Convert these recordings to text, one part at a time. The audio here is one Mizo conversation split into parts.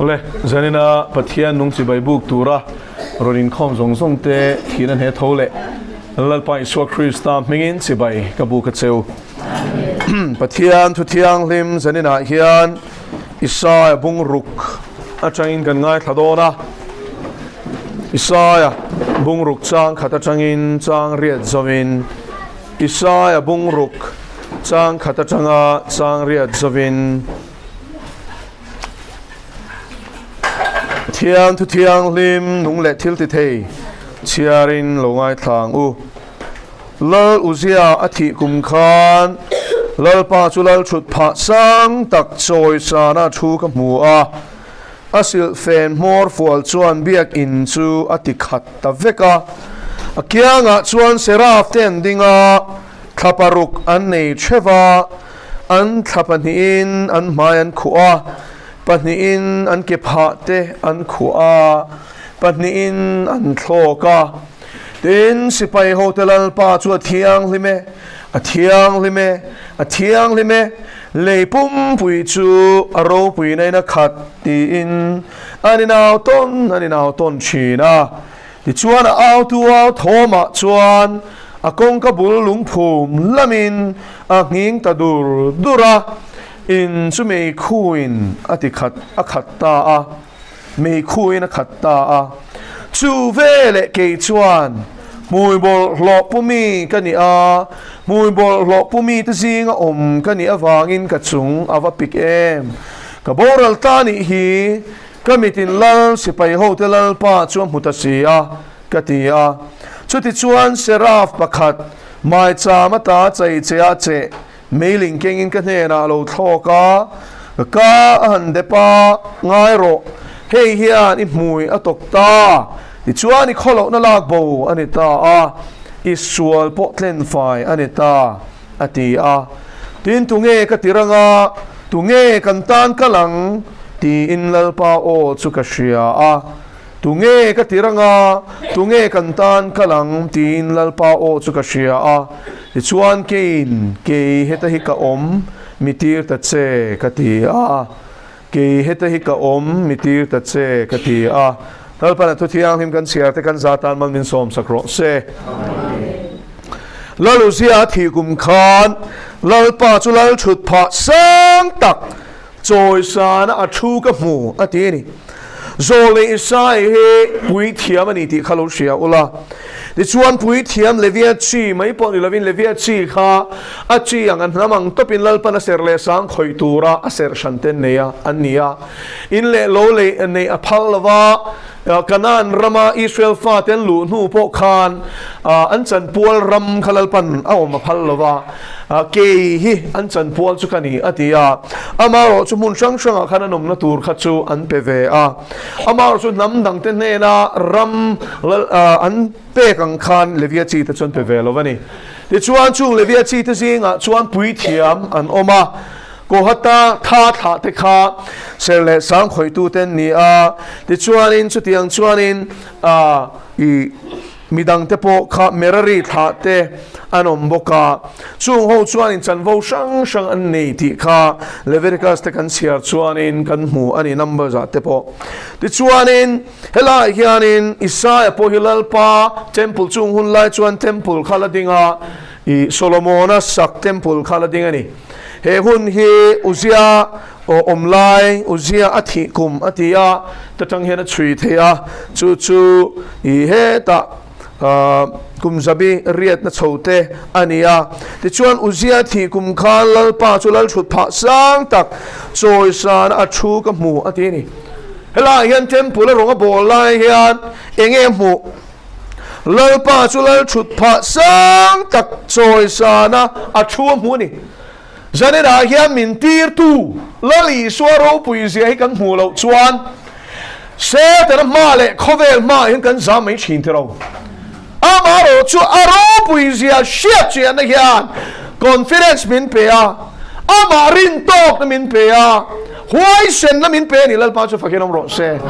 Awle, zanina Pathian nung chibai buk tura rawn inkhawm zawng zawng te thihna hne tho leh Lalpa Isua Krista hmingin chibai ka buk a cheu. Pathian thu thianghlim zaninah hian Isaia bungruk atangin kan ngaithla dawn a. Isaia bungruk chang khat atangin chang riat zawin Isaia bungruk chang khat atanga chang riat zawin Pathian thu thianghlim nung leh thil ti thei chhiarin lo ngaithla ang u. Lal Uzia a thih kum khan Lalpa chu lal thut phah sang tak chawi sana thu ka hmu a, a silhfen hmawr fual chuan biakinn chu a ti khat ta vek a. A kiangah chuan Seraf te an ding a, thla paruk an nei theuh a, an thla pahnihin an hmai an khuh a, pahnihin an ke phah te an khuh a, pahnihin an thlawk a. Tin, sipai hote Lalpa chu a thianghlim e, a thianghlim e, a thianghlim e, lei pumpui chu a ropui nain a khat tiin an inau tawn an inau tawn thin a. Tichuan a autu au thawmah chuan a kawngka bul lungphum lamin a nghing ta dur dur a, in chu meikhuin a ti khat a khat ta a. Meikhuin a khat ta a. Chu veleh kei chuan hmui bawlhhlawh pumi ka ni a, hmui bawlhhlawh pumi te zinga awm ka nih avangin ka chung a va pik em. Ka boral ta nih hi ka mitin lal sipai hote Lalpa chu a hmu ta si a, ka ti a. Chutichuan Seraf pakhat maicham ata chei che a cheh Meiling kengin ka hnenah a lo thlawk a, ka ka a han dep a, ngai rawh, hei hian i hmui a tawk ta, tichuan i khawlohna lak bo a ni ta a, i sual pawh tlenfai a ni ta, a ti a. Tin, tunge ka ti rang a, tunge kan tan kal ang? tiin Lalpa aw chu ka hria a. Tunge ka ti rang a, tunge kan tan kal ang tiin Lalpa aw chu ka hria a, tichuan keiin kei heta hi ka awm mi tir ta che ka ti a, kei heta hi ka awm mi tir ta che ka ti a. Lalpan a thu thianghlim kan chhiar te kan za tan mal min sawm sak rawh se. Laluzia a thih kum khan Lalpa chu lal thut phah sang tak Chawisana a thu ka hmu a ti a ni. Zawlei Isai hi puithiam a ni tih kha lo hria ula. Tichuan puithiam Levia chi mai pawh ni lovin Levia chi kha a chi ang a hnam ang tawpin Lalpan a serh leh sang khawih tura a serh hran te nei a an ni a. In leh lo lei neih a phal lova Kanaan rama Israel fate an luh hnu pawh khan an chanpual ram kha Lalpan a awm a phal lova. Kei hi an chanpual chu ka ni, a ti a. Amaherawh chu hmun hrang hrangah khan an awmna tur kha chu an pe ve a. Amaherawh chu hnam dangte hnena ram an pek ang khan Levia chi te chu an pe ve lo a ni. Tichuan chung Levia chi te zingah chuan puithiam an awm a, Kohata tha thlah te kha ser leh sang khawihtu te an ni a. Tichuanin chutiang chuanin i. Midangte pawh kha Merari thlah te an awm bawk a, chung ho chuanin chanvo hrang hrang an nei tih kha Leviticus te kan chhiar chuanin kan hmu a ni, Numbers ah te pawh. Tichuanin helaiah hianin Isaia pawh hi Lalpa Temple chung hun lai chuan Temple kha la ding a, i Solomona sak Temple kha la ding a ni. He hun hi Uzia awm lai, Uzia a thih kum a ti a, ta tang hian a chhui thei a, chu chu i hetah kum zabi riatna chho te a ni a. Tichuan Uzia thih kum khan Lalpa chu lal thut phah sang tak chawisana a thu ka hmu a ti a ni. Helaiah hian temple a rawng a bawl lai hian eng nge a hmuh? Lalpa chu lal thut phah sang tak chawisana a thu a hmu a ni. Zaninah hian min tirtu Lal Isua ropui zia hi kan hmuh loh chuan Setana hma leh khawvel hmaah hian kan zam mai thin tiro. Amaherawh chu a ropui zia hriat chiahna hian confidence min pe a, amah rin tawkna min pe a, huaisenna min pe a ni. Lalpa chu fakin awm rawh se.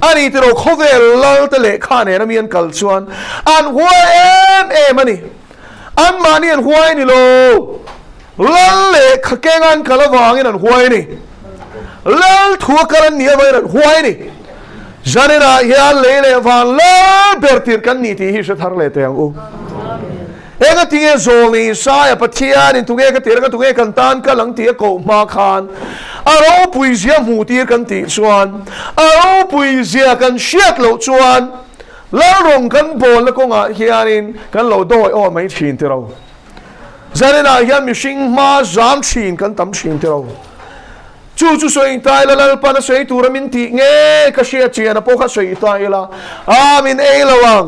A ni tiro khawvel Lalte lehkha nena mi an kal chuan an huai em em a ni. Anmahni an huai ni lo. Lal leh kha keng an kal avangin an huai a ni. Lal thu a kal an nih avangin an huai a ni. Zaninah hian lei leh van lal ber tir kan ni tih hi hre thar leh teh ang u. Engatinge Zawlni Isaia Pathianin tunge ka tir anga tunge kan tan kal ang tih a koh hma khan a ropui zia hmuh tir kan tih chuan a ropui zia kan hriat loh chuan Lalrawng kan bawlna kawngah hianin kan lo dawi aw mai thin tiro. Zaninah hian mihring hma zam thin kan tam thin tiro. Chu chu sawi ta ila Lalpan a sawi tura min tih nge ka hriat chian a pawh kha sawi ta ila a min ei lo ang,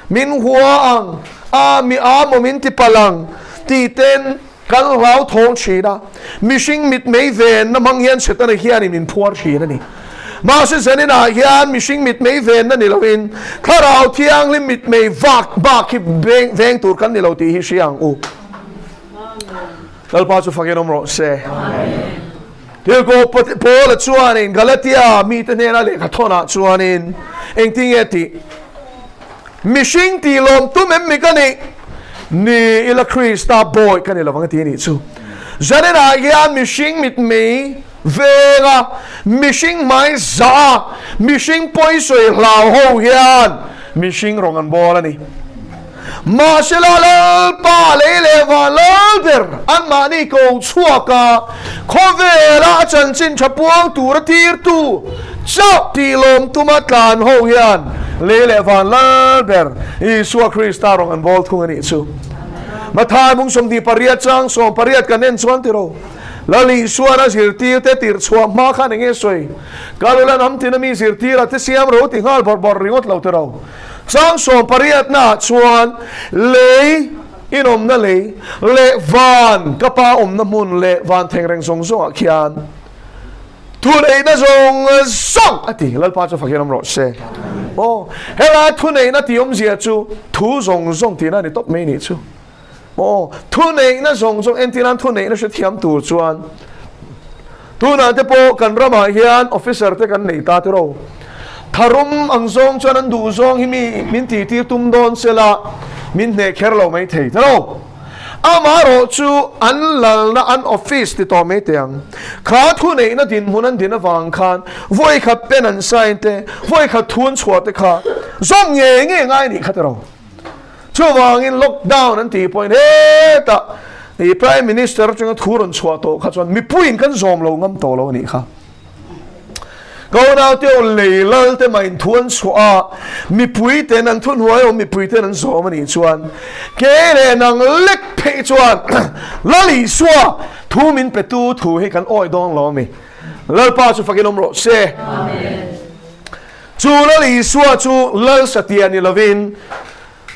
min hua ang, a mi a maw min ti palh ang tih ten kan hlau thawng thin a, mihring mitmei venna hmang hian Setana hianin min phuar thin a ni. Mahse zaninah hian mihring mitmei venna ni loin Thlarau Thianghlim mitmei vak bak hi veng tur kan ni lo tih hi hria ang u. Lalpa chu fakin awm rawh se. Tirhkoh Paula chuanin Galatia mite hnena lehkha thawnah chuanin engtin nge tih? Mihring tih lawm tum em mi ka nih? Ni ila Krista bawi ka ni lovang a ti a nih chu. Zaninah hian mihring mitmei venga mihring hmai zah a, mihring pawisawi hlau ho hian mihring rawng an bawl a ni. Mahsela Lalpa lei leh van lal ber anmahni ko chhuak a, khawvela a chanchin tha puang tura tirtu chauh tih lawm tuma tlan ho hian lei leh van lal ber Isua Krista rawng an bawl thung a nih chu. Mathai mung 28 chang 18 kan en chuan tiro Lal Isuan a zirtirte tirh chhuah hma khan enge sawi? Kalula hnam tina mi zirtira te siam ro ti nghal bawrh bawrh ringawt lo tiro. Chang sawmpariatnaah chuan lei inawmna lei leh van ka pa awmna hmun leh van thengreng zawng zawngah khian thuneihna zawng zawng a ti. Lalpa chu fakin awm rawh se. Aw, helai thuneihna tih awmzia chu thu zawng zawng tihna a ni tawp mai nih chu. Aw, thuneihna zawng zawng entir nan thuneihna hrethiam tur chuan tunah te pawh kan ramah hian officer te kan nei ta tiraw. Tharum ang zawng chuan an duh zawng hi mi min tihtir tum dawn sela min hneh kher lo mai thei tiraw. Amaherawh chu an lalna an office ti tawh mai teh ang. Kha thuneihna dinhmun an din avang khan vawikhat pen an sign te, vawikhat thu an chhuah te kha zawm ngei ngei ngai anih kha tiraw. Chuvangin lockdown an tih pawhin hetah i Prime Minister atanga thu rawn chhuah tawh kha chuan mipuiin kan zawm lo ngam tawh lo a nih kha. Ka unaute aw lei lal te mah in thu an chhuah a, mipui ten an thuhnuai awm mipui ten an zawm a nih chuan kei leh nang lek phei chuan Lal Isua thu min petu thu hi kan awi dawn lo a mi. Lalpa chu fakin awm rawh se. Amen. Chu Lal Isua chu Lal Satia ni lovin,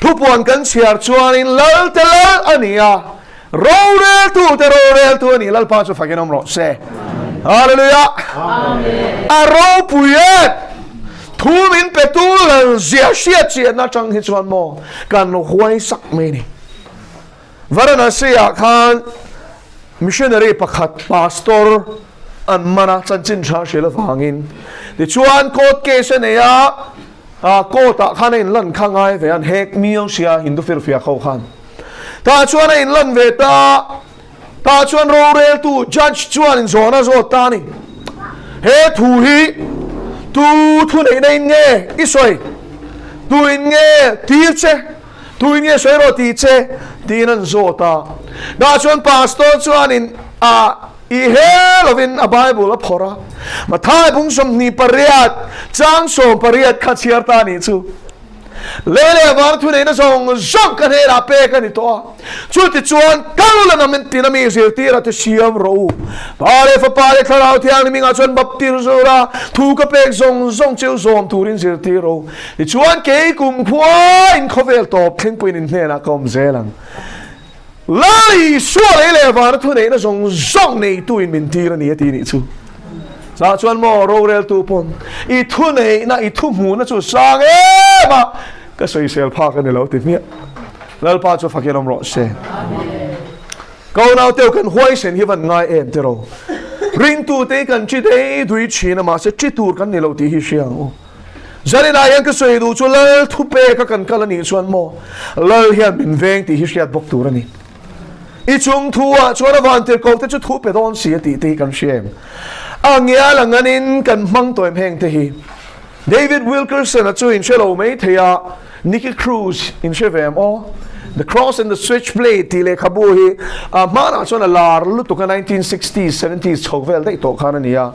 thupuan kan chhiar chuanin Lal te Lal a ni a, roreltu te roreltu a ni. Lalpa chu fakin awm rawh se. Hallelujah! A ropui e! Thu min petu Lal zia hriat chiahna atang hi chuan maw kan huai sak mai ni. Varanasi-ah khan missionary pakhat pastor an man a, chanchin tha hrilh avangin. Tichuan court case a nei a, ah court ah khan a inlan kha ngai ve a, an hek miau sia Hindu firfiak ho khan. Tah chuan a inlan ve ta, tah chuan roreltu judge chuan inzawhna a zawt ta a ni. He thu hi tu thuneihna in nge i sawi? Tu in nge tir che? Tuin nge sawi rawh tih che? tiin an zawt a. Dah chuan pastor chuanin a i he lovin a Bible a phawrh a. Mathai bung 28 chang 18 kha chhiar ta nih chu. Lei leh vang thuneihna zawng zawng ka hnenah pek a ni tawh a. Chutichuan kal la nam tina mi zirtir a ti siam rawh u. Pa leh Fapa leh Thlarau Thianghlim hmingah chuan baptir zur a, thu ka pek zawng zawng cheu zawm turin zirtir rawh u. Tichuan kei kumkhua in khawvel tawp thlengpuiin in hnenah ka awm zel ang. Lal Isua lei leh vana thuneihna zawng zawng neitu in min tir a ni a ti nih chu. Chah chuan maw roreltu pawn i thuneihna i thuhmuhna chu sang em a ka sawisel phak a ni lo ti hmiah. Lalpa chu fakin awm rawh se. Ka unauteu kan huaisen hi van ngai em tiraw. Ringtute hi kan chi dei dui thin a mahse chi tur kan ni lo tih hi hria ang u. Zaninah hian ka sawi duh chu Lal thupeka kan kal a nih chuan maw Lal hian min veng tih hi hriat bawk tur a ni. I chung thu ah chuan a vantirhkoh te chu thu pe dawn si a tih te hi kan hria em? A ngial ang anin kan hmang tawh em heng te hi? David Wilkerson-a chu in hre lo mai thei a, Nicky Cruz in hre ve em aw? The Cross and the Switchblade tih lehkhabu hi a hmanah chuan a lar lutuk a, 1960s, 70s chho vel daih tawh khan a ni a.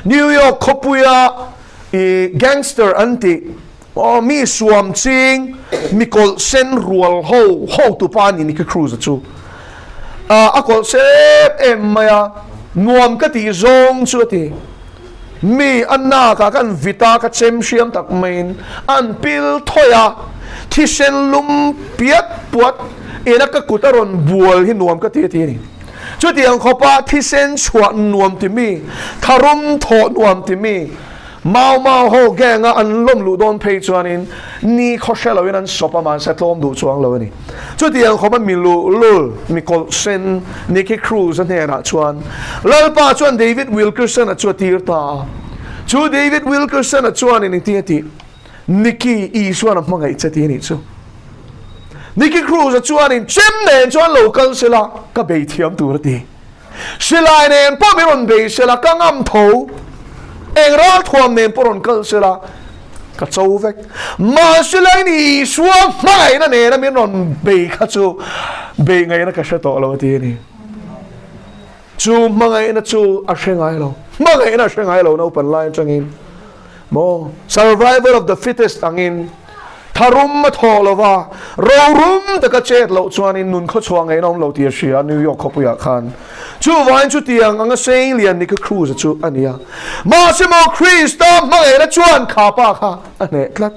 New York khawpuia i gangster an tih aw mi suam ching mi kawlh sen rual ho hotupa a ni Nicky Cruz-a chu. A kawlh sen em em mai a, nuam ka tih zawng chu a ti. Mi a nakah kan vit a, ka chem hriam tak maiin an pil thawih a, thisen lum piat puat ina ka kut a rawn bual hi nuam ka ti a ti a ni. Chutiang khawpa thisen chhuah nuam ti mi, tharum thawh nuam ti mi, Mau Mau ho gang a an lawm luh dawn phei chuanin ni khaw hre loin an sawp a, mahse tlawm duh chuang lo a ni. Chutiang khawpa mi luhlul, mi kawlh sen Nicky Cruz-a hnenah chuan Lalpa chuan David Wilkerson-a chu a tir ta a. Chu David Wilkerson-a chuanin engtin a tih? Nicky, Isuan a hmangaih che ti a nih chu. Nicky Cruz-a chuanin chem nen chuan lo kal sela ka bei thiam tur a ti. Silai nen pawh min rawn bei sela ka ngam tho. Eng ralthuam nen pawh rawn kal sela ka cho vek. Mahse lain Isua hmangaihna nena min rawn bei kha chu bei ngaihna ka hre tawh lo a ti a ni. Chu hmangaihna chu a hre ngai lo. Hmangaihna a hre ngai lo naupan lai atangin. Maw? Survival of the fittest angin tharum a thawh lo va, rorum taka chet loh chuanin nun khawchhuah ngei a awm lo tih a hria New York khawpuiah khan. Chuvangin chutiang anga sei lian Nicky Cruz-a chu a ni a. Mahse maw Krista hmangaihna chuan kha pa kha a hneh tlat.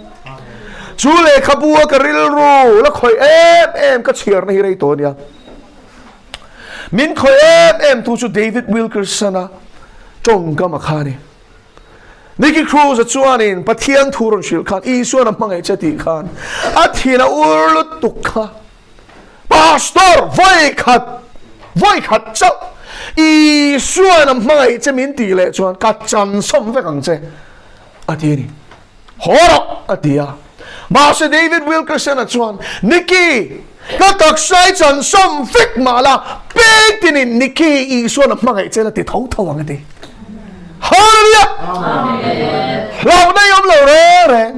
Chu lehkhabu a ka rilru la khawih em em ka chhiarna hi rei tawh a nia. Min khawih em em tu chu David Wilkerson-a tawngkam a kha a ni. Nicky Cruz-a chuanin Pathian thu rawn hrilh khan Isuan a hmangaih che tih khan a thin a ur lutuk kha. Pastor, vawi khat, vawi khat chauh Isuan a hmangaih che min tih leh chuan ka chan sawm vek ang che a ti a ni. Haw rawh a ti a. Mahse David Wilkerson-a chuan, Nicky, ka taksa i chan sawm vek mah la, peng tinin Nicky Isuan a hmangaih che la ti tho tho ang a ti. Hallelujah! Hlauhna i awm lo reng reng.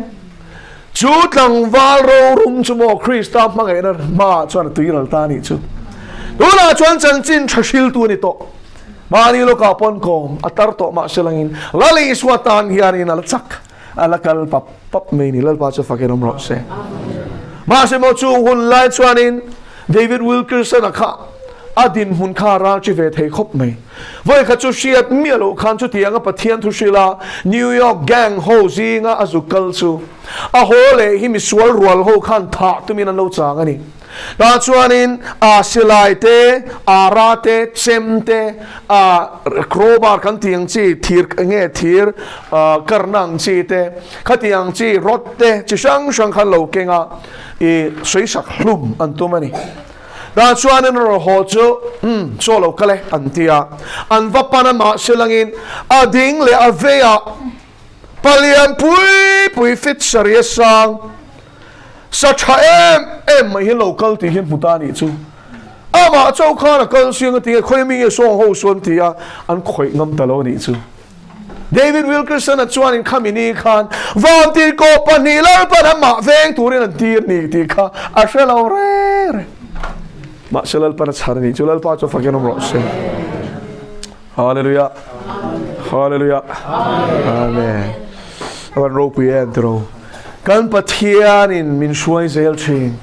Chu tlangval rorum chu maw Krista hmangaihna hmaah chuan a tui ral ta a nih chu. Tunah chuan chanchin tha hriltu a ni tawh. Mahni lawkah pawn kawm a tar tawh mahse langin Lal Isua tan hianin a la chak, a la kal pap pap mai ni. Lalpa chu fakin awm rawh se. Mahse maw chung hun lai chuanin David Wilkerson-a kha a dinhmun kha a ral chi ve thei khawp mai. Vawikhat chu hriat miah loh khan chutianga Pathian thu hrilha New York gang ho zinga a zuk kal chu a haw leh hi misual rual ho khan thah tumin an lo chang a ni. Tah chuanin a silai te, a ra te, chem te, a crowbar kan tih ang chi, thir nge thir karna ang chi te, khati ang chi rod te chi hrang hrang khan lo keng a, i sawisak hlum an tum a ni. Tah chuanin rawn haw chu, umm, chaw lo kal e an ti a, an va pan a mahse langin a ding leh a veiah palian pui pui fit sarih a sang, Sa tha em em mai hi lo kal tih hi hmu ta nih chu. Amah chauh khan a kal siang a ti nge khawi mi nge sawng ho sawn ti a an khawih ngam ta lo nih chu. David Wilkerson-a chuanin khami ni khan Vantirhkoh pahnih Lalpan amah veng turin an tir ni tih kha a hre lo reng reng. Mahse Lalpan a chhan a nih chu. Lalpa chu fakin awm rawh se. Hallelujah. Hallelujah. Amen. Avan ropui em tiro. Kan Pathianin min hruai zel thin.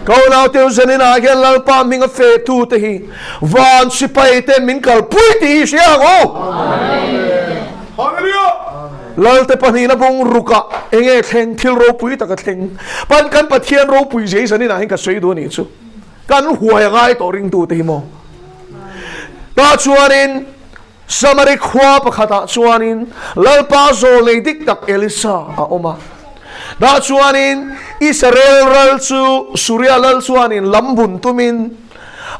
Ka unau teu zanin ah hian Lalpa hming a fe tu te hi van sipai ten min kalpui tih hi hria ang u. Hallelujah. Lalte pahnihna bung rukah enge thleng thil ropui tak a thleng. Pan kan Pathian ropui zei zanin ah hian ka sawi duh a nih chu. Kan huai a ngai tawh ringtu te hi maw. Tah chuanin Samari khua pakhatah chuanin Lalpa zawlnei dik tak Elisa a awm a. Tah chuanin Israel ral chu Suria lal chuanin lam bun tumin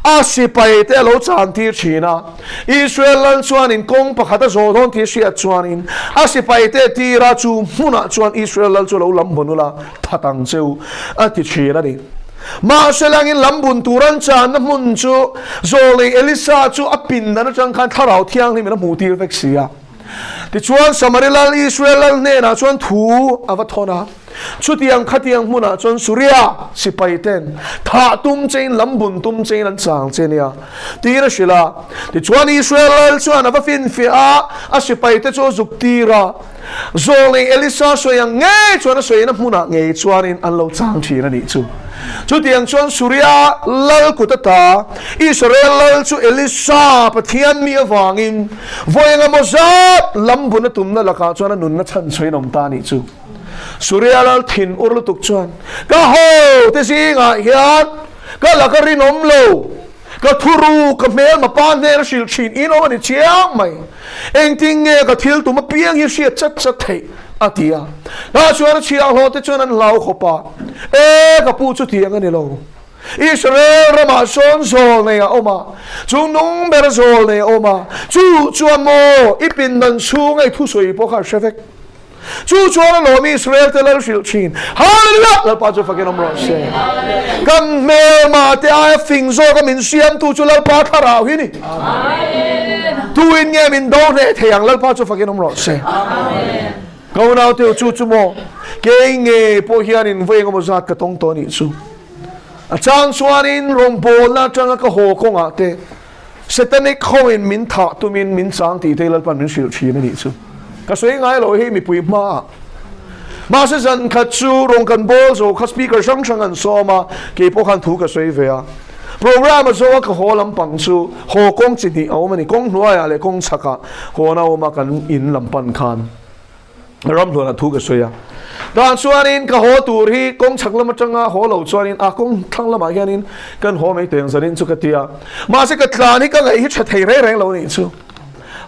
a sipai te a lo chan tir thin a. Israel lal chuanin kawng pakhat a zawh dawn tih a hriat chuanin a sipai te tira chu hmunah chuan Israel lal chu lo lam bun ula that ang cheu a ti thin a ni. Mahse langin lam bun tur an channa hmun chu Zawlei Elisa chu a pindan atang khan Thlarau Thianghlimin a hmuh tir vek si a. Tichuan, Samari lal Israel lal hnenah chuan thu a va thawn a. Chutiang khatiang hmunah chuan Suria sipai ten thah tum chein lam bun tum chein an chang che nia tiin a hrilh a. Tichuan Israel lal chuan a va finfiah a, a sipai te chu a zuk tir a. Zawlnei Elisa sawi ang ngei chuan a sawina hmunah ngei chuanin an lo chang thin a nih chu. Chutiang chuan Suria lal kut ata Israel lal chu Elisa Pathian mi avangin vawi engemaw zat lam bun a tumna lakah chuan a nunna chhanchhuain awm ta a nih chu. Suria lal thin ur lutuk chuan, Ka ho te zingah hian ka laka rinawm lo, ka thuru, ka hmelma pa hnen a hrilh thin in awm a ni chiang mai. Engtin nge ka thil tum apiang hi hriat chat chat theih? a ti a. Tah chuan a chhiahhlawh te chuan an hlau khawp a, E ka pu chutiang a ni lo. Israel ramah sawn zawl nei a awm a, chung nung ber zawl nei a awm a, chu chuan maw i pindan chhunga i thusawi pawh kha a hre vek. Chu chuan a lawm Israel te lal hrilh thin. Hallelujah! Lalpa chu fakin awm rawh se. Kan hmelma te aia fing zawka min siamtu chu Lalpa thlarau hi ni. Tuin nge min do hneh thei ang Lalpa chu fakin awm rawh se. Ka unau te chu chu maw kei nge pawh hianin vawi engemaw zat ka tawng tawh anih chu. A chang chuanin rawngbawlna atanga ka haw kawngah te Setanic hoin min thah tumin min chang tih te Lalpan min hrilh thin a nih chu. Ka sawi ngai lo hei mipui hmaah. Mahse zan khat chu rawn kan bawl zo kha speaker hrang hrang an sawm a, kei pawh khan thu ka sawi ve a. Program a zo a ka haw lampang chu haw kawng chi hnih a awm a ni, kawng hnuaiah leh kawng chhakah hawna a awm a kan in lam pan khan. Ramhnuaiah thu ka sawi a. Tah chuanin ka haw tur hi kawng chhak lam atanga haw lo chuanin a kawng thlang lamah hianin kan haw mai teng zanin chu ka ti a. Mahse ka tlan hi ka ngaih hi tha thei reng reng lo nih chu.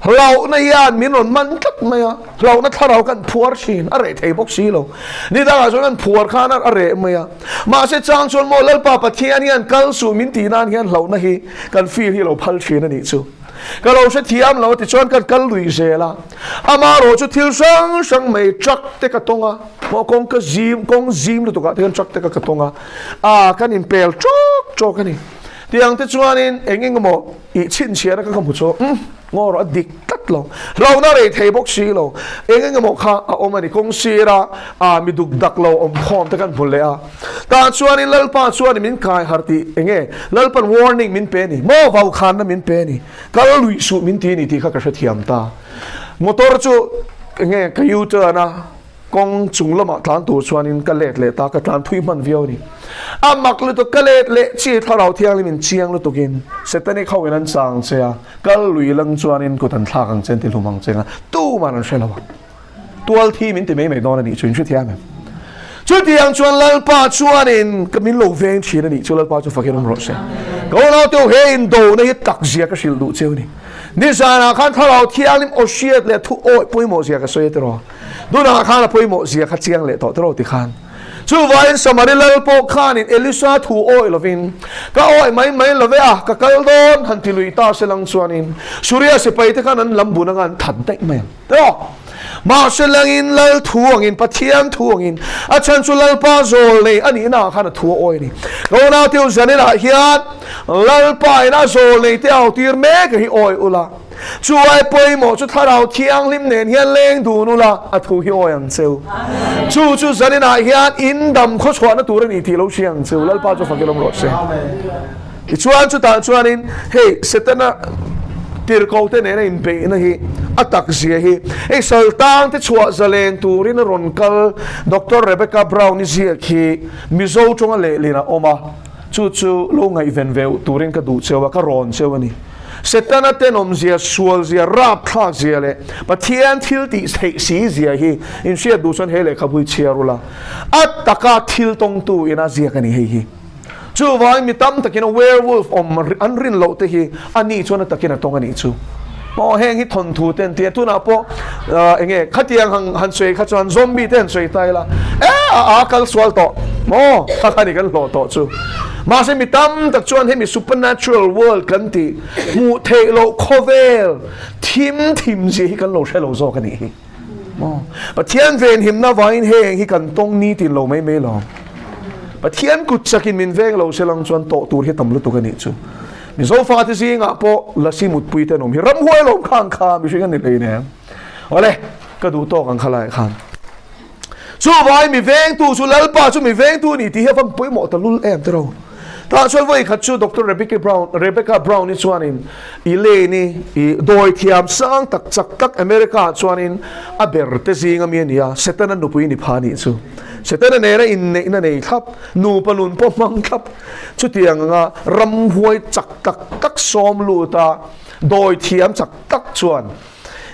Hlauhna hian min rawn man tlat mai a, hlauhna thlarau kan phuar thin, a reh thei bawk si lo. Ni dangah chuan kan phuar khan a reh mai a. Mahse chang chuan maw Lalpa Pathian hian kal suh min tih nan hian hlauhna hi kan feel hi lo phal thin a nih chu. Ka lo hrethiam lo tichuan kan kal lui zel a, amaherawh chu thil hrang hrang mai truck te ka tawng a, maw kawng ka zim kawng zim lutuk ah te hian truck te ka ka tawng a, ah kan inpel tawk tawk a ni. Tiang te chuanin eng eng emaw ih chhinchhiahna ka ka hmu chu umm ngaw rawh a dik tlat lo, hlauhna rei thei bawk si lo, eng eng emaw kha a awm a ni, kawng sira ah mi duk dak lo awm khawm te kan hmu leh a. Tah chuanin Lalpa chuanin min kai harh tih eng nge? Lalpan warning min pe a ni maw? Vaukhanna min pe a ni. Kal luih suh min ti a ni tih kha ka hrethiam ta. Motor chu eng nge ka U-turn a, kawng chung lamah tlan tur chuanin ka let leh ta, ka tlan thui hman viau a ni. A mak lutuk ka let leh chi Thlarau Thianghlim in chiang lutukin Setanic ho in an chang che a, kal lui lang chuanin kut an thlak ang che an ti hlum ang che nga tuman an hre lo ang. Tual thi min ti mai mai dawn a nih chu in hrethiam em? Chutiang chuan Lalpa chuanin ka min lo veng thin a nih chu Lalpa chu fakin awm rawh se. Ka unau teu he indona hi tak zia ka hrilh duh cheu ni. Nizanah khan Thlarau Thianghlim aw hriat leh thu awih pawimawh zia ka sawi a tiraw. Tunah khan a pawimawh zia kha chiang leh tawh tiraw ti khan. Chuvangin Samari lal pawh khanin Elisa thu awih lovin, Ka awih mai mai lo ve a, ka kal dawn han ti lui ta se lang chuanin Suria sipai te khan an lam bun anga an that daih mai ang. Tawk! Mahse langin Lal thu angin, Pathian thu angin, a chhan chu Lalpa zawl nei a nihna ah khan a thu a awi a ni. Ka unau te u zaninah hian Lalpa in a zawl nei te au tir mek hi awi ula, chu ai pawimawh chu Thlarau Thianghlim nen hian leng dun ula a thu hi awi ang cheu. Chu chu zaninah hian in dam khawchhuahna tur a ni tih lo hria ang cheu. Lalpa chu fak ilawm rawh se. Tichuan chutah chuanin hei Setana tirhkohte nena inbeihna hi a tak zia hi hei saltangte chhuah zalen turin a rawn kal Doctor Rebecca Brown-i ziak hi Mizo tawnga lehlin a awm a, chu chu lo ngaihven ve turin ka duh cheu a, ka rawn cheu a ni. Setana tenawmzia, sualzia, rapthlakzia leh Pathian thil tih theih si zia hi inhriat duh chuan he lehkhabu hi chhiar ula, a taka thil tawngtu ina ziak a ni hei hi. Chuvangin mi tam takin a werewolf awm an rin loh te hi a ni chuan a takin a tawng a nih chu. Aw heng hi thawnthu te an ti a, tunah pawh eng nge khatiang han han sawi kha chuan zombie te han sawi ta ila e a a kal sual tawh maw kha kha ni kan hlawh tawh chu. Mahse mi tam tak chuan hemi supernatural world kan tih hmuh theih loh khawvel thim thim zia hi kan lo hre lo zawk a nih hi. Maw? Pathian venhimna vangin heng hi kan tawng ni tin lo mai mai lo. Pathian kut chakin min veng lo se lang chuan tawh tur hi tam lutuk a nih chu. Mizo fate zingah pawh lasi mutpui te an awm hi ramhuai lawm khang kha mihring an ni hleinem. Awle, ka duh tawk ang kha laiah khan. Chuvai mi vengtu chu Lalpa chu mi vengtu a ni tih hi a van pawimawh ta lul em tiraw. Tah chuan vawi khat chu Doctor Rebecca Brown, Rebecca Brown hi chuanin Elaine-i i dawi thiam sang tak chak tak America ah chuanin a ber te zing ami a ni a, Setana nupui ni pha anih chu. Setana nena inneihna nei thlap, nupa nun pawh hmang thlap, chutiang anga ramhuai chak tak tak sawm lut a dawi thiam chak tak chuan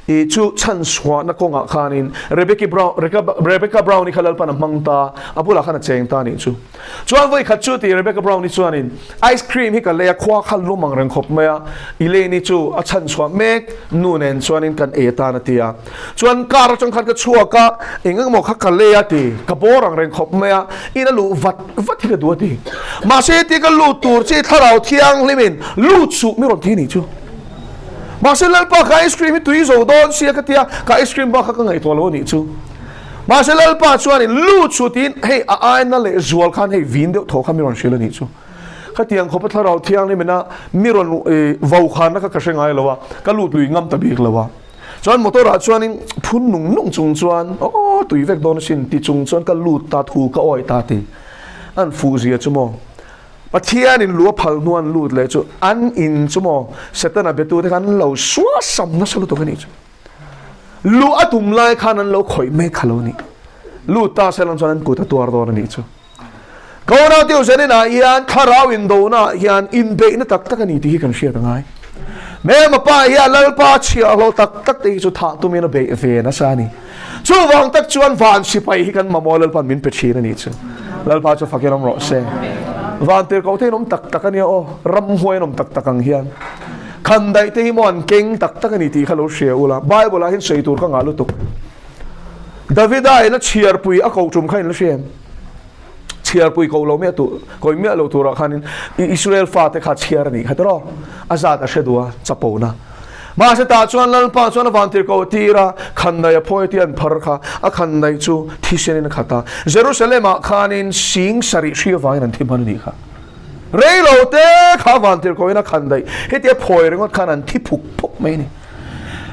I chu chhan chhuahna kawngah khanin Rebecca Brown, Rebecca Brown-i kha Lalpan a hmang ta, a bulah khan a cheng ta anih chu. Chuan vawi khat chu ti Rebecca Brown-i chuanin ice cream hi ka lei a, khua kha lum ang reng khawp mai a, Elaine-i chu a chhan chhuah mek nu nen chuanin kan ei atan a ti a. Chuan car atang khan ka chhuak a, eng eng emaw kha ka lei a ti, ka bawr ang reng khawp mai a, in a luh vat vat hi ka duh a ti. Mahse tia ka lut tur chi thlarau thianghlimin lut suh mi rawn ti anih chu. Mahse Lalpa ka ice cream hi tui zo dawn sia ka tia, ka ice cream bak kha ka ngaihtuah lo a nih chu. Mahse Lalpa chuanin lut chu tiin hei a aina leh zual khan hei vin deuh tho kha mi rawn hrilh a nih chu. Khatiang khawpa thlarau thianghlim ina mi rawn vaukhana kha ka hre ngai lo a, ka lut lui ngam ta bik lo a. Chuan motor ah chuanin phun nung nung chung chuan aw tui vek dawn asin ti chung chuan ka lut ta thu ka awih ta ti. An fuh zia chu maw. Pathianin lu a phal hnu an lut leh chu an in chu maw Setana betute khan an lo suasam nasa lutuk a nih chu. Lu a tum lai khan an lo khawih mek kha lo ni. Lut ta se lang chuan an kut a tuar dawn a nih chu. Kawnau teu zen inah hian thlarau indona ah hian inbeihna tak tak a ni tih hi kan hriat a ngai. Mema pa hian Lalpa chhiahhlawh tak tak te hi chu thah tumin a beih ve nasa a ni. Chuvang tak chuan van sipai hi kan mamawh Lalpa'n min pe thin a nih chu. Lalpa chu fakin awm rawh se. Van tirhkoh te in awm tak tak a nia aw, ramhuai an awm tak tak ang hian. Khandaih te hi maw an keng tak tak a ni tih kha lo hria ula, Bible ah hian sawi tur ka ngah lutuk. Davida in a chhiarpui a koh tum kha in la hria em? Chhiarpui koh lo miah tu, koih miah lo turah khanin Israel fate kha chhiar a nih kha tiraw? A zat a hre duh a, chapona. Mahse tah chuan Lalpa chuan a vantir koh tir a, khandaih a phawi tih an phar kha, a khandaih chu thisenin a khat a. Jerusalem-ah khanin sing sarih hri avangin an thi hman a nih kha. Rei lo te kha vantir kohin a khandaih hetia phawi ringawt khan an thi phuk phuk mai a ni.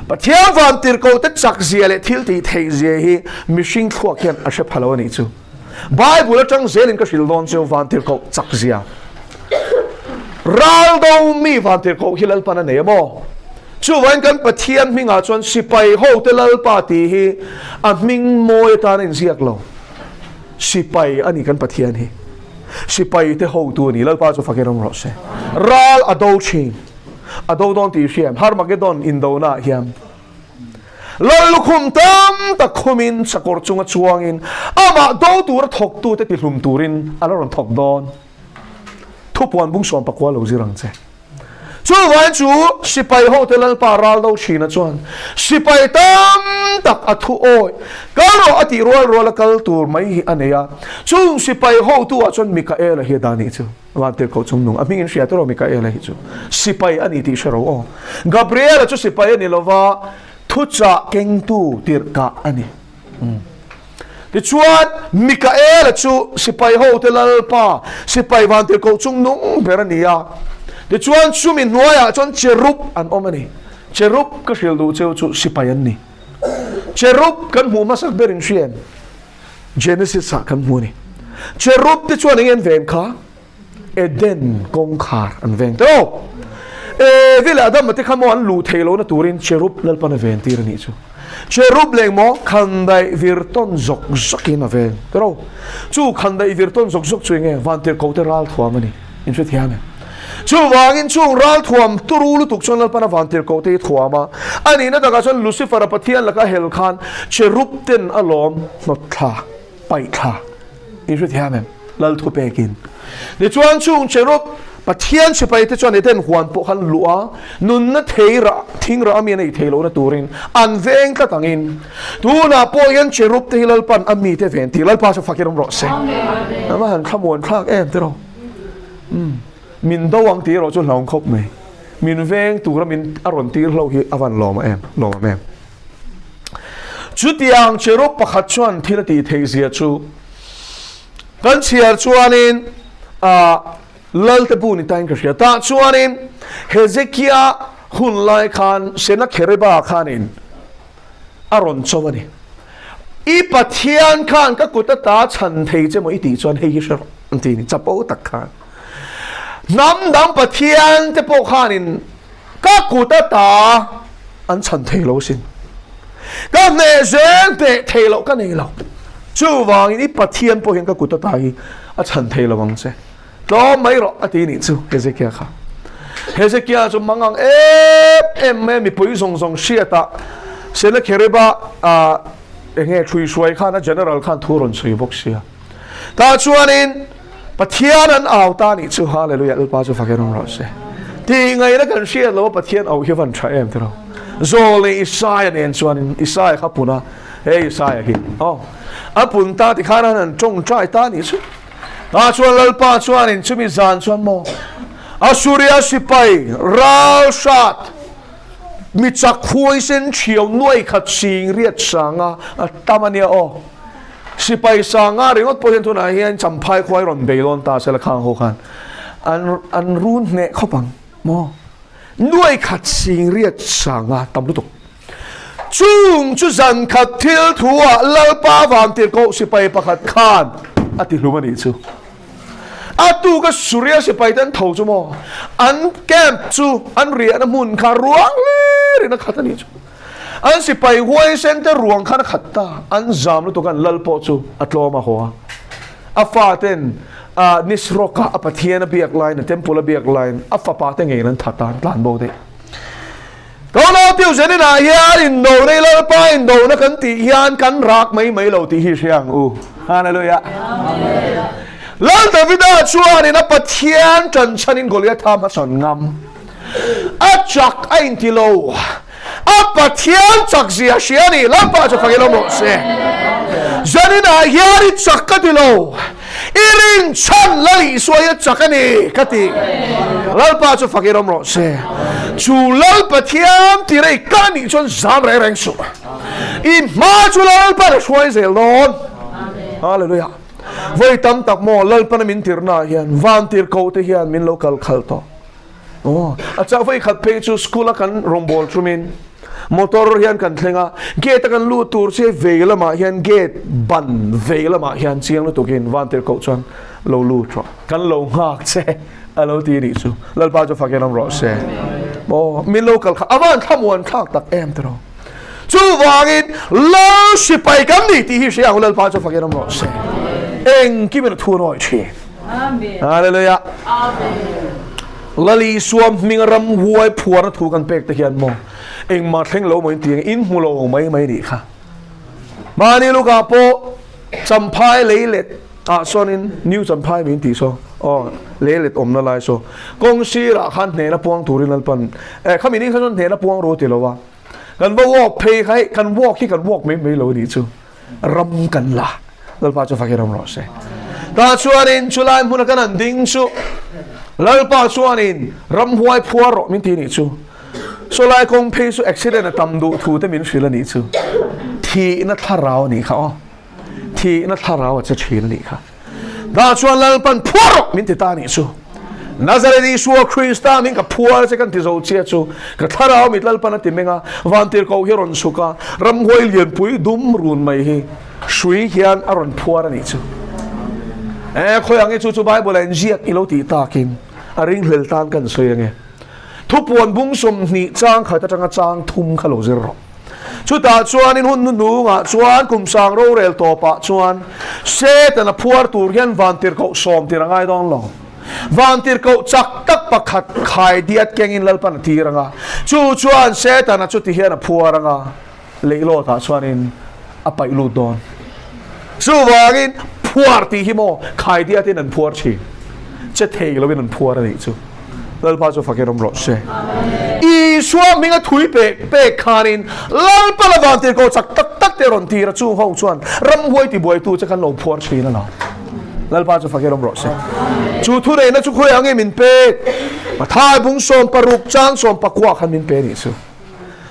Pathian vantir kohte chak zia leh thil tih theih zia hi mihring thluak hian a hre pha lo a nih chu. Bible atang zelin ka hrilh dawn chu vantirhkoh chak zia. Ral do mi vantirhkoh hi Lalpan a nei a maw? Chuvain kan Pathian hmingah chuan sipai hote Lalpa tih hi a hming mawi atan a inziak lo. Sipai a ni kan Pathian hi. Sipai te hotu a ni. Lalpa chu fakin awm rawh se. Ral a do thin. A do dawn tih hriam Harmagedon indona ah hian. Lal lukhum tam tak khumin sakawr chunga chuangin amah do tura thawktute tihlum turin a la rawn thawk dawn. Thupuan bung suam pakua lo zir ang che. Chuvain chu sipai hote Lalpa ral do thina chuan sipai tam tak a thu awih kal rawh a tih rual ruala kal tur mai hi a nei a. Chung sipai hotu ah chuan Mikaela hi a dah nih chu. Vantirhkoh chungnung a hmingin hria tawh Mikaela hi chu sipai a ni tih hre ro aw. Gabriela chu sipai a ni lova, thuchah kengtu tirhkah a ni. Tichuan, Mikaela chu sipai hote Lalpa, sipai vantirhkoh chungnung ber a ni a. Tichuan, chumi hnuaiah chuan cherub an awm a ni. Cherub ka hrilh duh cheu chu sipai an ni. Cherub kan hmuh hmasak berin hria em? Genesis ah kan hmu a ni. Cherub te chuan eng an veng kha? Eden kawngkhar an veng te aw. Evi leh Adama te kha maw an luh theih lohna turin cherub Lalpan a ven tir a nih chu. Cherub leng maw khandaih vir tawn zawk zawkin a veng te ro. Chu khandaih vir tawn zawk zawk chu enge vantirhkoh te ral thuam a ni. In hrethiam em? Chuvangin chung ralthuam turu lutuk chuan Lalpan a vantirhkoh te hi thuam a, a nihna takah chuan Lucifer-a Pathian laka hel khan cherub ten a lawm hnawt thla, paih thla. In hrethiam em? Lal thu pekin. Tichuan chung cherub Pathian sipai te chuan Eden huan pawh khan luh a, nunna thei rah, thing rah a mi a nei thei lohna turin an veng tlat angin tunah pawh hian cherub te hi Lalpan a mite ven tih Lalpa chu fakin awm rawh se. A va han thlamuan thlak em tiraw? Umm min do ang tih erawh chu hlauhawm khawp mai. Min veng tura min a rawn tir hlo hi a van lawm em, lawm em em. Chutiang cherub pakhat chuan thil a tih theih zia chu kan chhiar chuanin ah Lalte bu ni tain ka hria. Tah chuanin Hezekia hun lai khan Sennacherib-a khanin. A rawn cho a ni. I Pathian khan ka kut ata chhan thei che maw i tih chuan hei hi hre rawh an ti a ni, chapo tak khan. Hnam dang Pathian te pawh khanin ka kut ata an chhan thei lo sin. Ka hneh zel hneh thei loh ka nei lo. Chuvangin i Pathian pawh hian ka kut ata hi a chhan thei lo ang che. Tlawm mai rawh a ti nih chu Hezekia kha. Hezekia chu mangang em em mai a mipui zawng zawng hriatah Sennacherib-a enge ṭhuihruai khan a general khan thu rawn sawi bawk sia. Tah chuanin Pathian an au ta nih chu Hallelujah Lalpa chu fakin awm rawh se. Tih ngaihna kan hriat lo a Pathian auh hi van ṭha em tiraw. Zawlnei Isaia nen chuanin Isaia kha pun a, he Isaia hi aw a pun ta tikhan an han ṭawngṭai ta nih chu. Tah chuan Lalpa chuanin chumi zan chuan maw Asuria sipai ral hrat mi chak huaisen thiau nuai khat sing riat sanga a tam a nia aw. Sipai sanga ringawt pawh hian tunah hian Champhai khua hi rawn bei dawn ta se la khang ho khan an an run hneh khawp ang maw nuai khat sing riat sanga tam lutuk. Chung chu zan khat thil thu ah Lalpa vantirhkoh sipai pakhat khan a ti hlum a nih chu. A tuka Suria sipai te an tho chu maw? An camp chu an riahna hmun kha ruang hlir in a khat a nih chu. An sipai huaisen te ruang khan a khat ta. An zam lutuk a an lal pawh chu a tlawm a haw a. A faten Nisroka a Pathian a biak laiin a temple a biak laiin a fapa te ngeiin an that a, an tlan bo daih. Tuna Tuesday ah hian indona i Lalpa indona kan tih hian kan rak mai mai lo tih hi hria ang u. Hallelujah. Lal Davida chuanin a Pathian ṭanchhanin Goliatha hmasawn ngam. A chak a inti lo. A Pathian chak zia hria a ni. Lalpa chu fakin awm rawh se. Zaninah hian i chak ka ti lo. I rinchhan Lal Isua hi a chak a ni ka ti. Lalpa chu fakin awm rawh se. Chu Lal Pathian tira i kal nih chuan zam reng reng suh. I hma chu Lalpan a hruai zel dawn. Hallelujah. Vawi tam tak maw Lalpana min tirhnaah hian van tirhkoh te hian min lo kal khalh tawh. Aw, a chah vawi khat phei chu school a kan rawngbâwl ṭumin motor hian kan thleng a, gate a kan lut tur che vei lamah hian gate ban vei lamah hian chiang lutukin Vantirhkoh chuan lo lut rawh, kan lo nghak che a lo ti nih chu. Lalpa chu fakin awm rawh se. Aw, min lo kal kha a van thlamuan thlak tak em tiraw. Chuvangin Lal sipai kan ni tih hi hria ang u, Lalpa chu fakin awm rawh se. Engkimin a thu nawi ṭhin. Hallelujah. Lal Isua hming ram huai phuarna thu kan pek te hian maw engmah thleng lo maw in ti ang in hmu lo mai mai nih kha. Mahni lukah pawh Champhai leilet ah sawn New Champhai min tih saw aw leilet awmna lai saw kawng sirah khan hnehna puang turin Lalpan eh khami ni kha chuan hnehna puang ru ti lo a kan va walk phei kha hei kan walk hi kan walk mai mai lo a nih chu. ram kan la Lalpa chu fakin ram rawh se tah chuanin chulai hmuna kan han ding chu Lalpa chuanin ramhuai phuar rawh min ti nih chu sawlai kawng phei chu accident a tam duh thu te min hrilh a nih chu thihna thlarau a nih kha aw thihna thlarau a che thin a nih kha Tah chuan Lalpan phuar rawh min ti ta nih chu. Nazareth Isua Krista min ka phuar che kan ti zo chia chu ka thlarau mit Lalpan a ti meng a, vantirhkoh hi a rawn chhuk a, ramhuai lianpui dum run mai hi hrui hian a rawn phuar a nih chu. E, khawi ang e chu chu Bible ah inziak i lo tih takin a ringhlel tan kan sawi ange. Thupuan bung 20 chang khat atanga chang thum kha lo zir rawh. Chutah chuanin hun hnuhnungah chuan kum sang rorel tawpah chuan Satan a phuar tur hian vantirhkoh sawm tir a ngai dawn lo. Vantirhkoh chak tak pakhat khai diat kengin Lalpan a tir ang a, chu chuan Setana chuti hian a phuar ang a, leihlawtah chuanin a paih lut dawn. Chuvangin phuar tih hi maw khai diatin an phuar thin, che thei loin an phuar a nih chu. Lalpa chu fakin awm rawh se. Isua hminga thui pek pek khanin Lalpa la vantirhkoh chak tak tak te rawn tir a, chung ho chuan ramhuai tibuaitu che khan lo phuar thin a lo. Lalpa chu fakin awm rawh se. Chu thuneihna chu khawi ang nge min pek? Mathai bung 16 chang 19 khan min pe nih chu.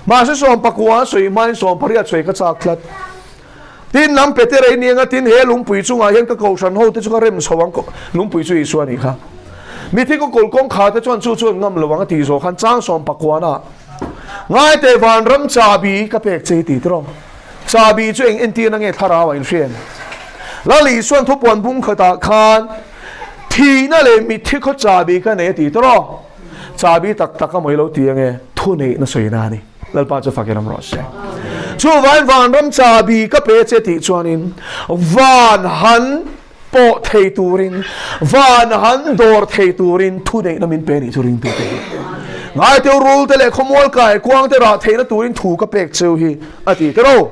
Mahse 19 a sawi hmain 18 sawi ka chak tlat. Tin, lam pe te rei ni anga tin he lungpui chungah hian ka kohhran ho te chu ka rem chho ang, lungpui chu Isua nih kha. Mithi ka kawl kawngkhar te chuan chu chu an ngam lo ang a tih zawh khan chang 19 ah Ngaite vanram chahbi ka pek che i ti tiraw. Chahbi chu eng entirna nge thlarau ah inhriat? Lal Isuan thupuan bung khatah khan thihna leh mitthi khaw chahbi ka nei a ti tawh. Chahbi tak tak a mawi lo ti ange thuneihna sawina a ni. Lalpa chu fakin awm rawh se. Chuvangin vanram chahbi ka pe che tih chuanin van han pawh thei turin, van han dawr thei turin thuneihna min pe nih chu ringtute hi. Ngaiteu rulte leh khawmual kai kuangte rah theihna turin thu ka pek cheu hi a ti tero.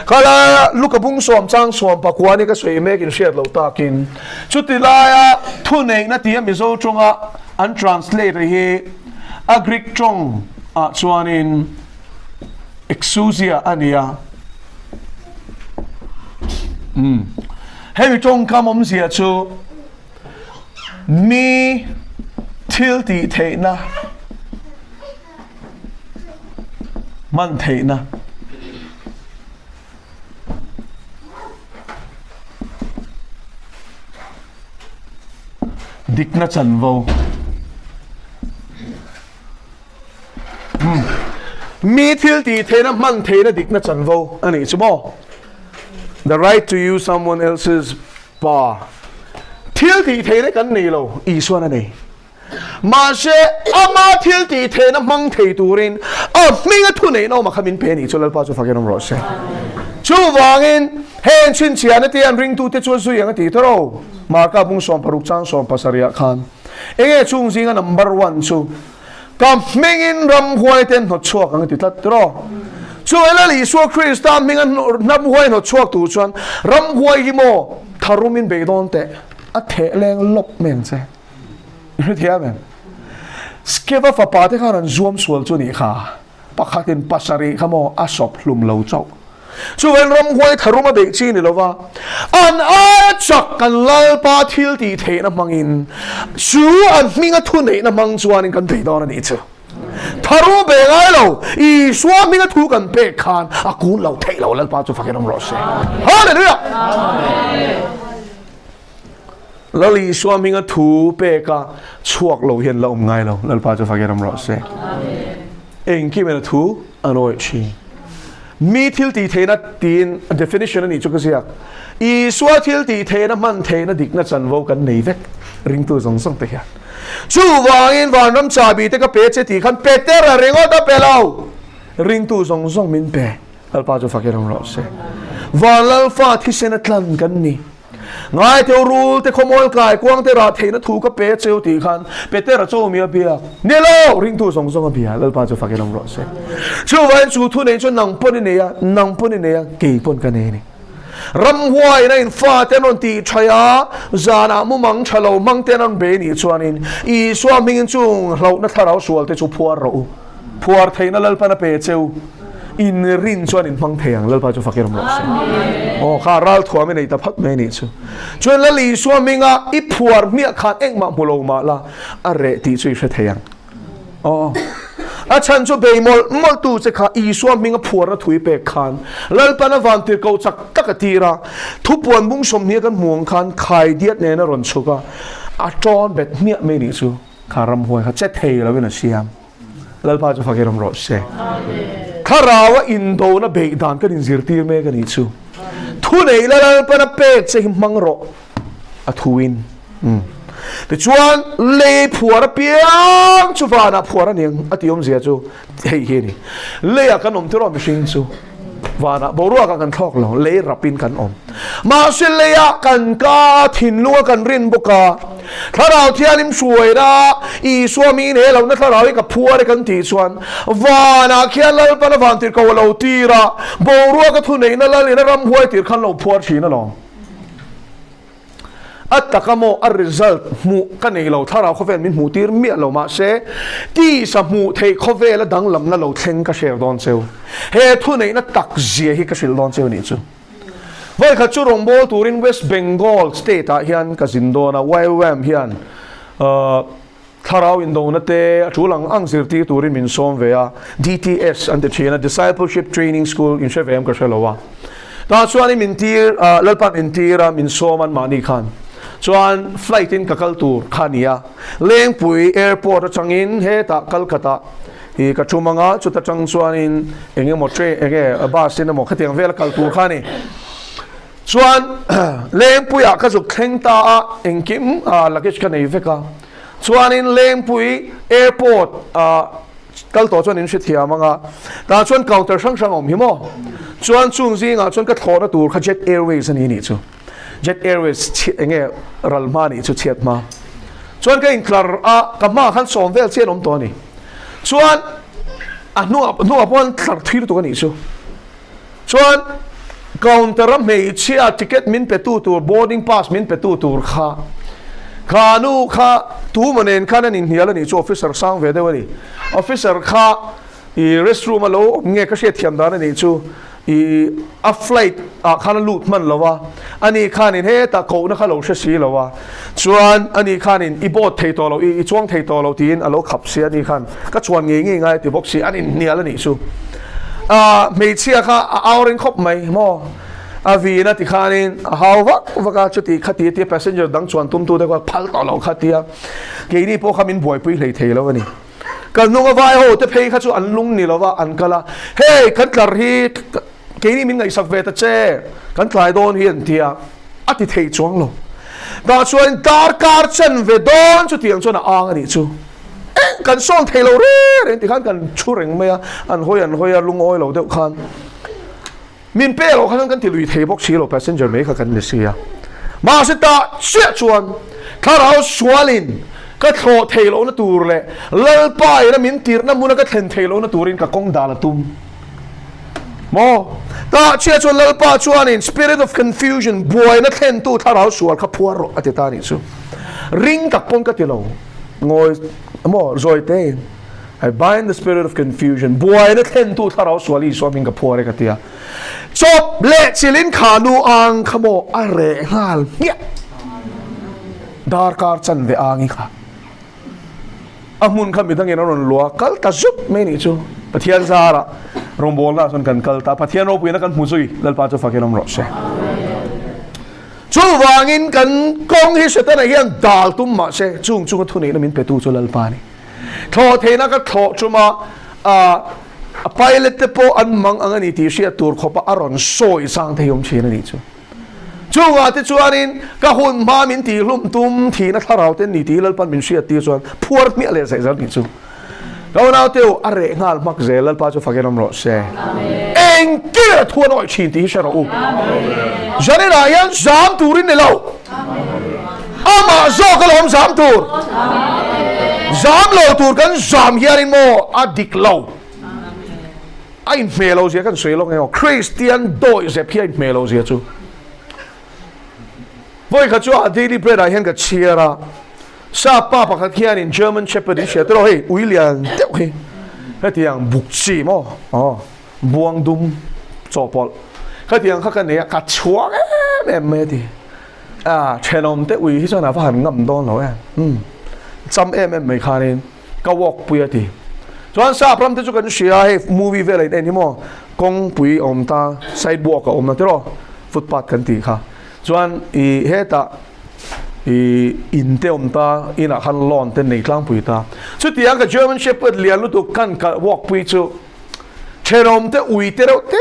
Khala Luka bung sawm chang sawm pakua ni ka sawi mek in hriat loh takin chuti laia thuneihna tia Mizo tawnga an translate hi a Greek tawng ah chuanin exousia a ni a. Umm. Hemi tawngkam awmzia chu mi thil tih theihna, hman theihna. Dikna chanvo. Mi thil tih theihna hman theihna dikna chanvo a nih chu maw? The right to use someone else's power. Thil tih theihna kan nei lo, Isuan a nei. Mahse, ama thil tih theihna hmang thei turin a hminga thuneihna awm a kha min pe a nih chu Lalpa chu fakin awm rawh se. Chuvangin, heng chhinchhiahna te an ringtute chu a zui ang a tih tawh. Marka bung 16 chang 17 khan. Enge chung zinga number one chu? Ka hmingin ramhuai te an hnawt chhuak ang a ti tlat tiraw? Chu Lal Isua Krista hminga ramhuai hnawt chhuak tur chuan ramhuai hi maw tharumin beidawn teh a theh leng lawp mai ang che. I hrethiam em? Skeva fapa te khan an zuam sual chu nih kha. Pakhatin pasarih kha maw a sawp hlum lo chauh. Chuan ramhuai tharum a beih chi ni lova, an aia chak kan Lalpa thil tih theihna hmangin chu an hminga thuneihna hmang chuanin kan bei dawn a nih chu. Tharum a bei ngai lo, Isua hminga thu kan pek khan a kun lo theih lo, Lalpa chu fakin awm rawh se. Hallelujah! Lal Isua hminga thu peka chhuak lo hian la awm ngai lo, Lalpa chu fakin awm rawh se. Engkim in a thu a nawi thin. Mi thil tih theihna tiin a definition a nih chu ka ziak. Isua thil tih theihna hman theihna dikna chanvo kan nei vek ringtu zawng zawng te hian. Chuvangin vanram chahbi te ka pe che tih khan Petera ringawt a pe lo. Ringtu zawng zawng min pe. Lalpa chu fakin awm rawh se. Van Lalfa thisen a tlan kan ni. Ngaitheu rul te khawmual kai kuang te rah theihna thu ka pe cheu tih khan Petera chu mi a biak. Ni lo! Ringtu zawng zawng a bia. Lalpa chu fakin awm rawh se. Chuvangin chu thu nei chuan nang pawn i nei a, nang pawn i nei a, kei pawn ka nei a ni. Ramhuaiin a in fate an rawn tih thaih a, zanah mumang tha lo hmang te an rawn bei nih chuanin Isua hmingin chung hlauhna thlarau sual te chu phuar rawh u. Phuar theihna Lalpan a pe cheu. In rin chuan in hmang thei ang, Lalpa chu fakir awm rawh se. Aw kha ral thuam i nei ta phat mai a nih chu. Chuan Lal Isua hminga i phuar hmiah khan engmah hmu lo mah la, a reh tih chu i hre thei ang. Aw. A chhan chu bei mawlh mawlh tu che kha Isua hminga phuarna thu i pek khan Lalpan a van tirhkoh chak tak a tir a, thupuan bung 20 kan hmu ang khan khaidiat nen a rawn chhuk a, a tawn bet hmiah mai nih chu. Kha ramhuai kha che thei lovin a siam. Lalpa chu fakin awm rawh se. Thlaraua indona beih dan kan inzirtir mek a nih chu. Thu nei la Lalpan a pek che hi hmang rawh a thuin. Tichuan lei phuar apiang chu vanah phuar a ni ang a tih awmzia chu hei hi a ni. Leiah kan awm tir awm mihring chu vanah boruakah kan thlawk lo, lei rapin kan awm. Mahse leiah kan ka a, thinlunga kan rin bawk a, Thlarau Thianghlim hruaina Isua miin he lohna thlarau hi ka phuar e kan tih chuan vanah khian Lalpan a van tirhkoh a lo tir a, boruaka thuneihna Lalin a ramhuai tir khan lo phuar thin alawm. A taka maw a result hmuh ka nei lo, thlarau khawvel min hmuh tir miah lo mahse tisa hmuh theih khawvela danglamna lo thleng ka share dawn cheu. He thuneihna tak zia hi ka hrilh dawn cheu nih chu. Vawikhat chu rawngbâwl turin West Bengal state ah hian ka zin dawn a, YWAM hian thlarau indona te a tul ang ang zirtir turin min sawm ve a, DTS an ti thin a, Discipleship Training School in hre ve em ka hre lo a. Tah chuan min tir, Lalpa min tir a, min sawm an mahni khan. Chuan flight in ka kal tur kha a ni a, Lengpui airport atangin hetah Calcutta. I ka tum anga chuta tang chuanin eng emaw train eng nge bus in emaw khatiang vela kal tur kha a ni. Chuan Lengpuiah ka zuk thleng ta a, engkim luggage ka nei vek a. Chuanin Lengpui airport ah kal tawh chuan in hrethiam anga, tah chuan counter hrang hrang a awm hi maw? Chuan chung zingah chuan ka thlawhna tur kha Jet Airways a ni nih chu. Jet Airways chhiat eng nge ral hma nih chu chhiat hma. Chuan ka intlar a, ka hmaah khan sawm vel chian awm tawh a ni. Chuan a hnuah hnuah pawh an tlar thui lutuk a nih chu. Chuan counter a hmeichhia ticket min pe tu tur boarding pass min pe tu tur kha kha nu kha tumaw nen khan an inhnial a nih chu officer sang ve deuh a ni. Officer kha i restroom a lo awm nge ka hriatthiam dan a nih chu i a flight ah khan a lut hman lo a, ani khanin hetah kohna kha lo hre si lo a, chuan ani khanin i board thei tawh lo, i chuang thei tawh lo tiin a lo khap si a, ani khan ka chuan ngei ngei ngai a ti bawk si, an inhnial a nih chu. Ah hmeichhia kha a au reng khawp mai maw, a vin a ti khanin a hau vak vak a, chuti khati a tia passenger dang chuan tum tu te kha phal tawh lo kha tia, keini pawh kha min buaipui hlei thei lo a ni. Kan hnunga vai ho te phei kha chu an lung ni lova an kal a, hei kan tlar hi keini min ngaihsak ve ta che, kan tlai dawn hi an ti a, a ti thei chuang lo. Tah chuan darkar chen ve dawn chutiang chuan a ang a nih chu. Eng kan sawn thei lo reng reng tikhan kan thu reng mai a, an hawi an hawi a lungawi lo deuh khan. Min pe loh khan kan ti lui thei bawk si lo, passenger mai kha kan ni si a. Mahse tah chiah chuan thlarau sualin ka thlawh thei lohna tur leh Lalpa ina min tirhna hmuna ka thlen thei lohna turin ka kawng dal a tum maw? Tah chiah chuan Lalpa chuanin spirit of confusion, buaina thlentu thlarau sual kha phuar rawh a ti ta a nih chu. Ring tak pawn ka ti lo, ngawi maw zawi tein. I bind the spirit of confusion, buaina thlentu thlarau sual Isua hming ka phuar e ka ti a. Chawp leh chilin kha nu ang kha maw a reh nghal hmiah. Darkar chanve angi kha. A hmun kha midangin a rawn lua kal ta zuk mai nih chu. Pathian zarah rawngbawlna chuan kan kal ta. Pathian ropuina kan hmu zui Lalpa chu fakin awm rawh se. Chuvangin kan kawng hi Setana hian dal tum mah se chung chunga thuneihna min petu chu Lalpa a ni. Thlawh theihna ka thlawh tum a, a pilot te pawh an mang ang a ni tih hriat tur khawpa a rawn sawi sang thei awm thin a nih chu. Chungah te chuanin ka hun hma min tihhlum tum thihna thlarau te ni tih Lalpan min hriat tir chuan phuar hmiah leh zeh zel nih chu. Ka unau te u, a reh nghal hmak zel Lalpa chu fakin awm rawh se. Engtin a thu a nawih thin tih hi hre rawh u. Zaninah hian zam turin ni lo. Amah zawk alawm zam tur. Zam lo tur kan zam hianin maw a dik lo. A inhmeh lo zia kan sawi lawk eng aw. Kristian dawih zep hi a inhmeh lo zia chu. Vawi khat chu a Daily Bread ah hian ka chhiar a. Sap pa pakhat hianin German Shepherd in hria tiraw hei ui lian deuh hi hetiang buk chi maw aw buang dum chawhpawlh khatiang kha ka nei a ka chhuak em em mai a ti a thenawm te ui hi chuan a va han ngam dawn lo em umm cham em em mai khanin ka walk pui a ti chuan sap ram te chu kan hria hei movie vel a in en hi maw kawngpui a awm ta sidewalk a awm na tiraw footpath kan tih kha chuan ih hetah I in te awm ta, inah khan lawn te nei tlangpui ta. Chutiang ka German Shepherd lian lutuk khan ka walk pui chu thenawm te ui te reuh te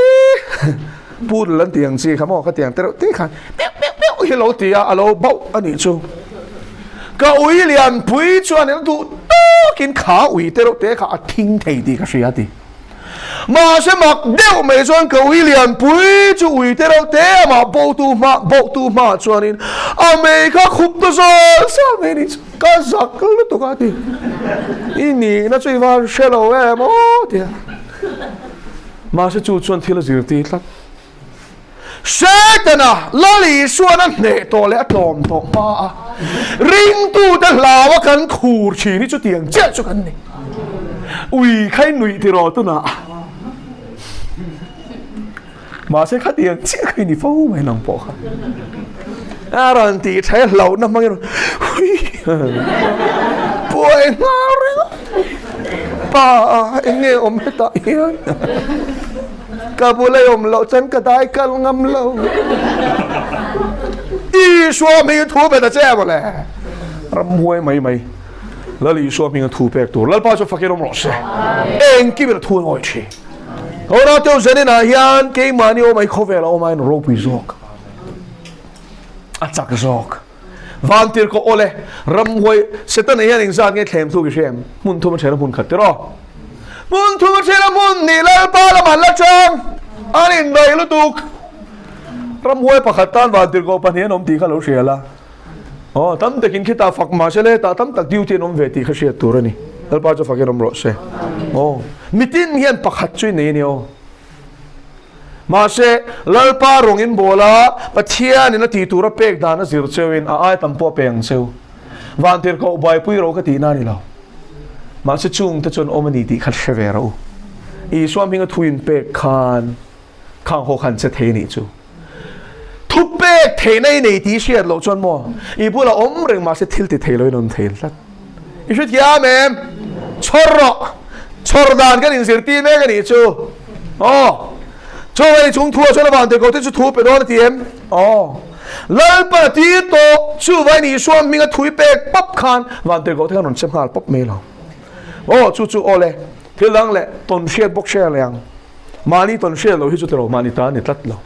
poodle an tih ang chi kha maw ka tiang te reuh te khan peuh peuh peuh hi lo ti a, a lo bauh a nih chu. Ka ui lian pui chuan eng duh tawkin kha ui te reuh te kha a thing thei tih ka hria a ti. Mahse mak deuh mai chuan ka ui lian pui chu ui te reuh te amah botu hma bohtu hmaah chuanin a mei kha khup ta zawl zawl mai ni chu ka zak lutuk a ti i nihna chu i van hre lo em aw tia mahse chu chuan thil a zirtir tlat Setana Lal Isuan a hneh tawh leh a tlawm tawh hma a ringtute hlau a kan khur thin hi chutiang chiah chu kan ni. Ui kha i nuih tiraw tunah. Mahse khatiang chiah kha i ni fo mai nang pawh kha. A rawn tih tha i hlauhna hmangin hui buai nghal reng a. Pa eng nge awm hetah hian? Ka bula i awm loh chuan ka dai kal ngam lo. Isua hming thu pe ta che mawle. Ramhuai mai mai. Lal Isua hminga thu pek tur. Lalpa chu fakin awm rawh se. Engkim in a thu a ngawi thin. Ora teu zaninah hian keimahni awm ai khawvel a awm aiin ropui zawk. A chak zawk. Vantir ko awle ramhuai Setana hian engzat nge thlem thu ki hre em? Hmun thum a then a hmun khat tiraw? Hmun thum a then a hmun nih Lalpa lam an la chang. An indaih lutuk. Ramhuai pakhat tan vantirhkoh pahnih an awm tih kha lo hria la. Aw, tam takin khitah fak mah se le, tah tam tak duty an awm ve tih kha hriat tur a ni. Lalpa chu fakin awm rawh se. Aw, mitin hian pakhat chu i nei a ni aw. Mahse, Lalpa rawng in bawl a, Pathianin a tih tur a pek dan a zir cheuin a ai tam pawh a pe ang cheu. Vantirhkoh buaipui ro ka tihna a ni lo. Mahse, chungte chuan awm a ni tih kha hre ve rawh u. Isua hminga thu in pek khan Khang ho khan che thei nih chu. Thu pek theihna i nei tih i hriat loh chuan maw i bulah awm reng mahse thil ti thei loin awm thei tlat. I hrethiam em? Chhawr rawh. Chhawr dan kan inzirtir mek a nih chu. Aw. Chaw ei chung thu ah chuan a van tirh ko te chu thu pe dawn a ti em? Aw. Lalpan a tir tawh chuvai ni Isua hminga thu i pek pawp khan van tirh ko te khan rawn che nghal pawp mai lo. Aw chu chu aw le. Thil dang leh tawn hriat bawk hre leh ang. Mahni tawn hriat loh hi chu tiraw mahni ta a ni tlat lo.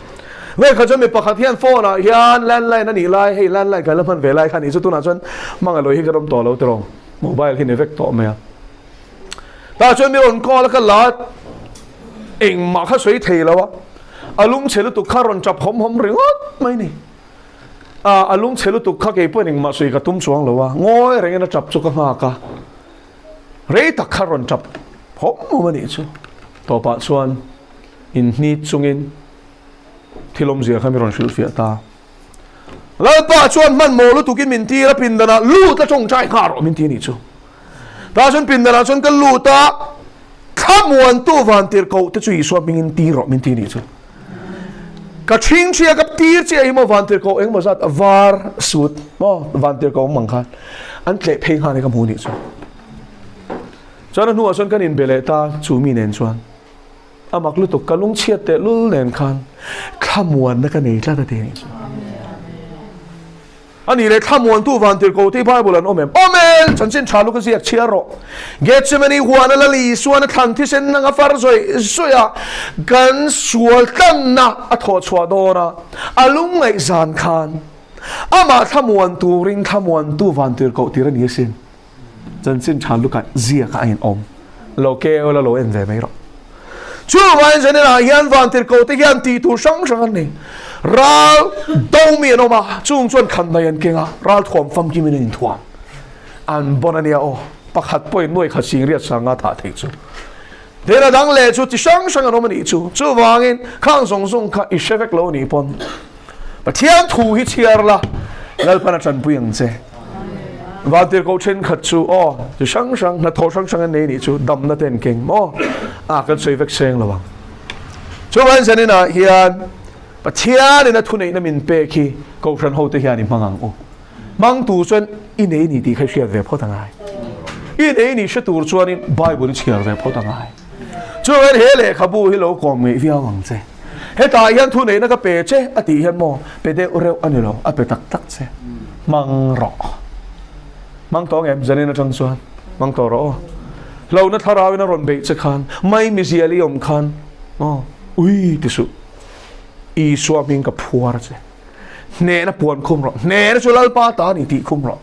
Vei kha chuan mi pakhat hian phone ah hian landline a nih lai, hei landline kan la hman ve lai kha a nih chu tunah chuan hmang alo hi kan awm tawh lo tiraw, mobile hi ni vek tawh mai a. Tah chuan mi rawn call a ka la engmah kha sawi thei lo a, a lungchhe lutuk kha rawn tap hawm hawm ringawt mai ni. A lungchhe lutuk kha keipawhin engmah sawi ka tum chuang lo a, ngawi rengin a tap chu ka nghak a. Rei tak kha rawn tap hawm hawm a nih chu. Tawpah chuan inhnit chungin thil awmzia kha mi rawn hrilhfiah ta. Lalpa chuan hmanhmawh lutukin min tir a, pindanah lut la tawngtai nghah rawh min ti a nih chu. Tah chuan pindanah chuan ka lut a, thlamuantu vantirhkoh te chu Isua hmingin tir rawh min ti a nih chu. Ka ṭhingṭhia ka tir chiah hi maw vantirhkoh engemaw zat a var sut maw vantirhkoh awm ang khan an tleh phei nghal hi ka hmu nih chu. Chuan a hnuah chuan kan inbe leh ta chu mi nen chuan a mak lutuk ka lungchhiat teh lul nen khan thlamuanna ka nei tlat a ti nih chu. A nih leh thlamuantu vantirhkoh tih Bible an awm em? Awm e! Chanchin tha luk a ziak chhiar rawh. Gethsemane huana Lal Isuan a thlan thisen nang a far zawih zawih a, kan sual tlanna a thawh chhuah dawn a, a lungngaih zan khan amah thlamuan turin thlamuantu vantirhkoh tir a ni asin. Chanchin tha lukah ziakah a inawm. Lo keu la lo en ve mai rawh. Chuvangin zaninah hian vantirhkoh te hian tih tur hrang hrang an nei. Ral do mi an awm a, chung chuan khandai an keng a, ral thuam famkimin an inthuam. An bawn a nia aw, pakhat pawhin nuai khat sing riat sanga thah theih chu. Tin a dang leh chu chi hrang hrang an awm a nih chu. Chuvangin khang zawng zawng kha i hre vek lo a nih pawn Pathian thu hi chhiar la, Lalpan a tanpui ang che. Vantirhkoh thenkhat chu aw chi hrang hrang, hnathawh hrang hrang an nei nih chu damna te an keng maw? A kan sawi vek seng lo ang. Chuvangin zaninah hian Pathianin a thuneihna min pek hi Kohhran hote hian i hmang ang u. Hmang tur chuan i nei ni tih kha i hriat ve phawt a ngai. I nei ni hre tur chuanin Bible i chhiar ve phawt a ngai. Chuvangin he lehkhabu hi lo kawm ngeih viau ang che. Hetah hian thuneihna ka pe che a tih hian maw pe deuh reuh a ni lo, a pe tak tak che. Hmang rawh. Hmang tawh ngem zanin atang chuan hmang tawh rawh aw. Hlauhna thlarauin a rawn beih che khan mai mizial i awm khan aw ui ti suh. Isua hming ka phuar che. Hnehna puan khum rawh. Hnehna chu Lalpa ta a ni tih khum rawh.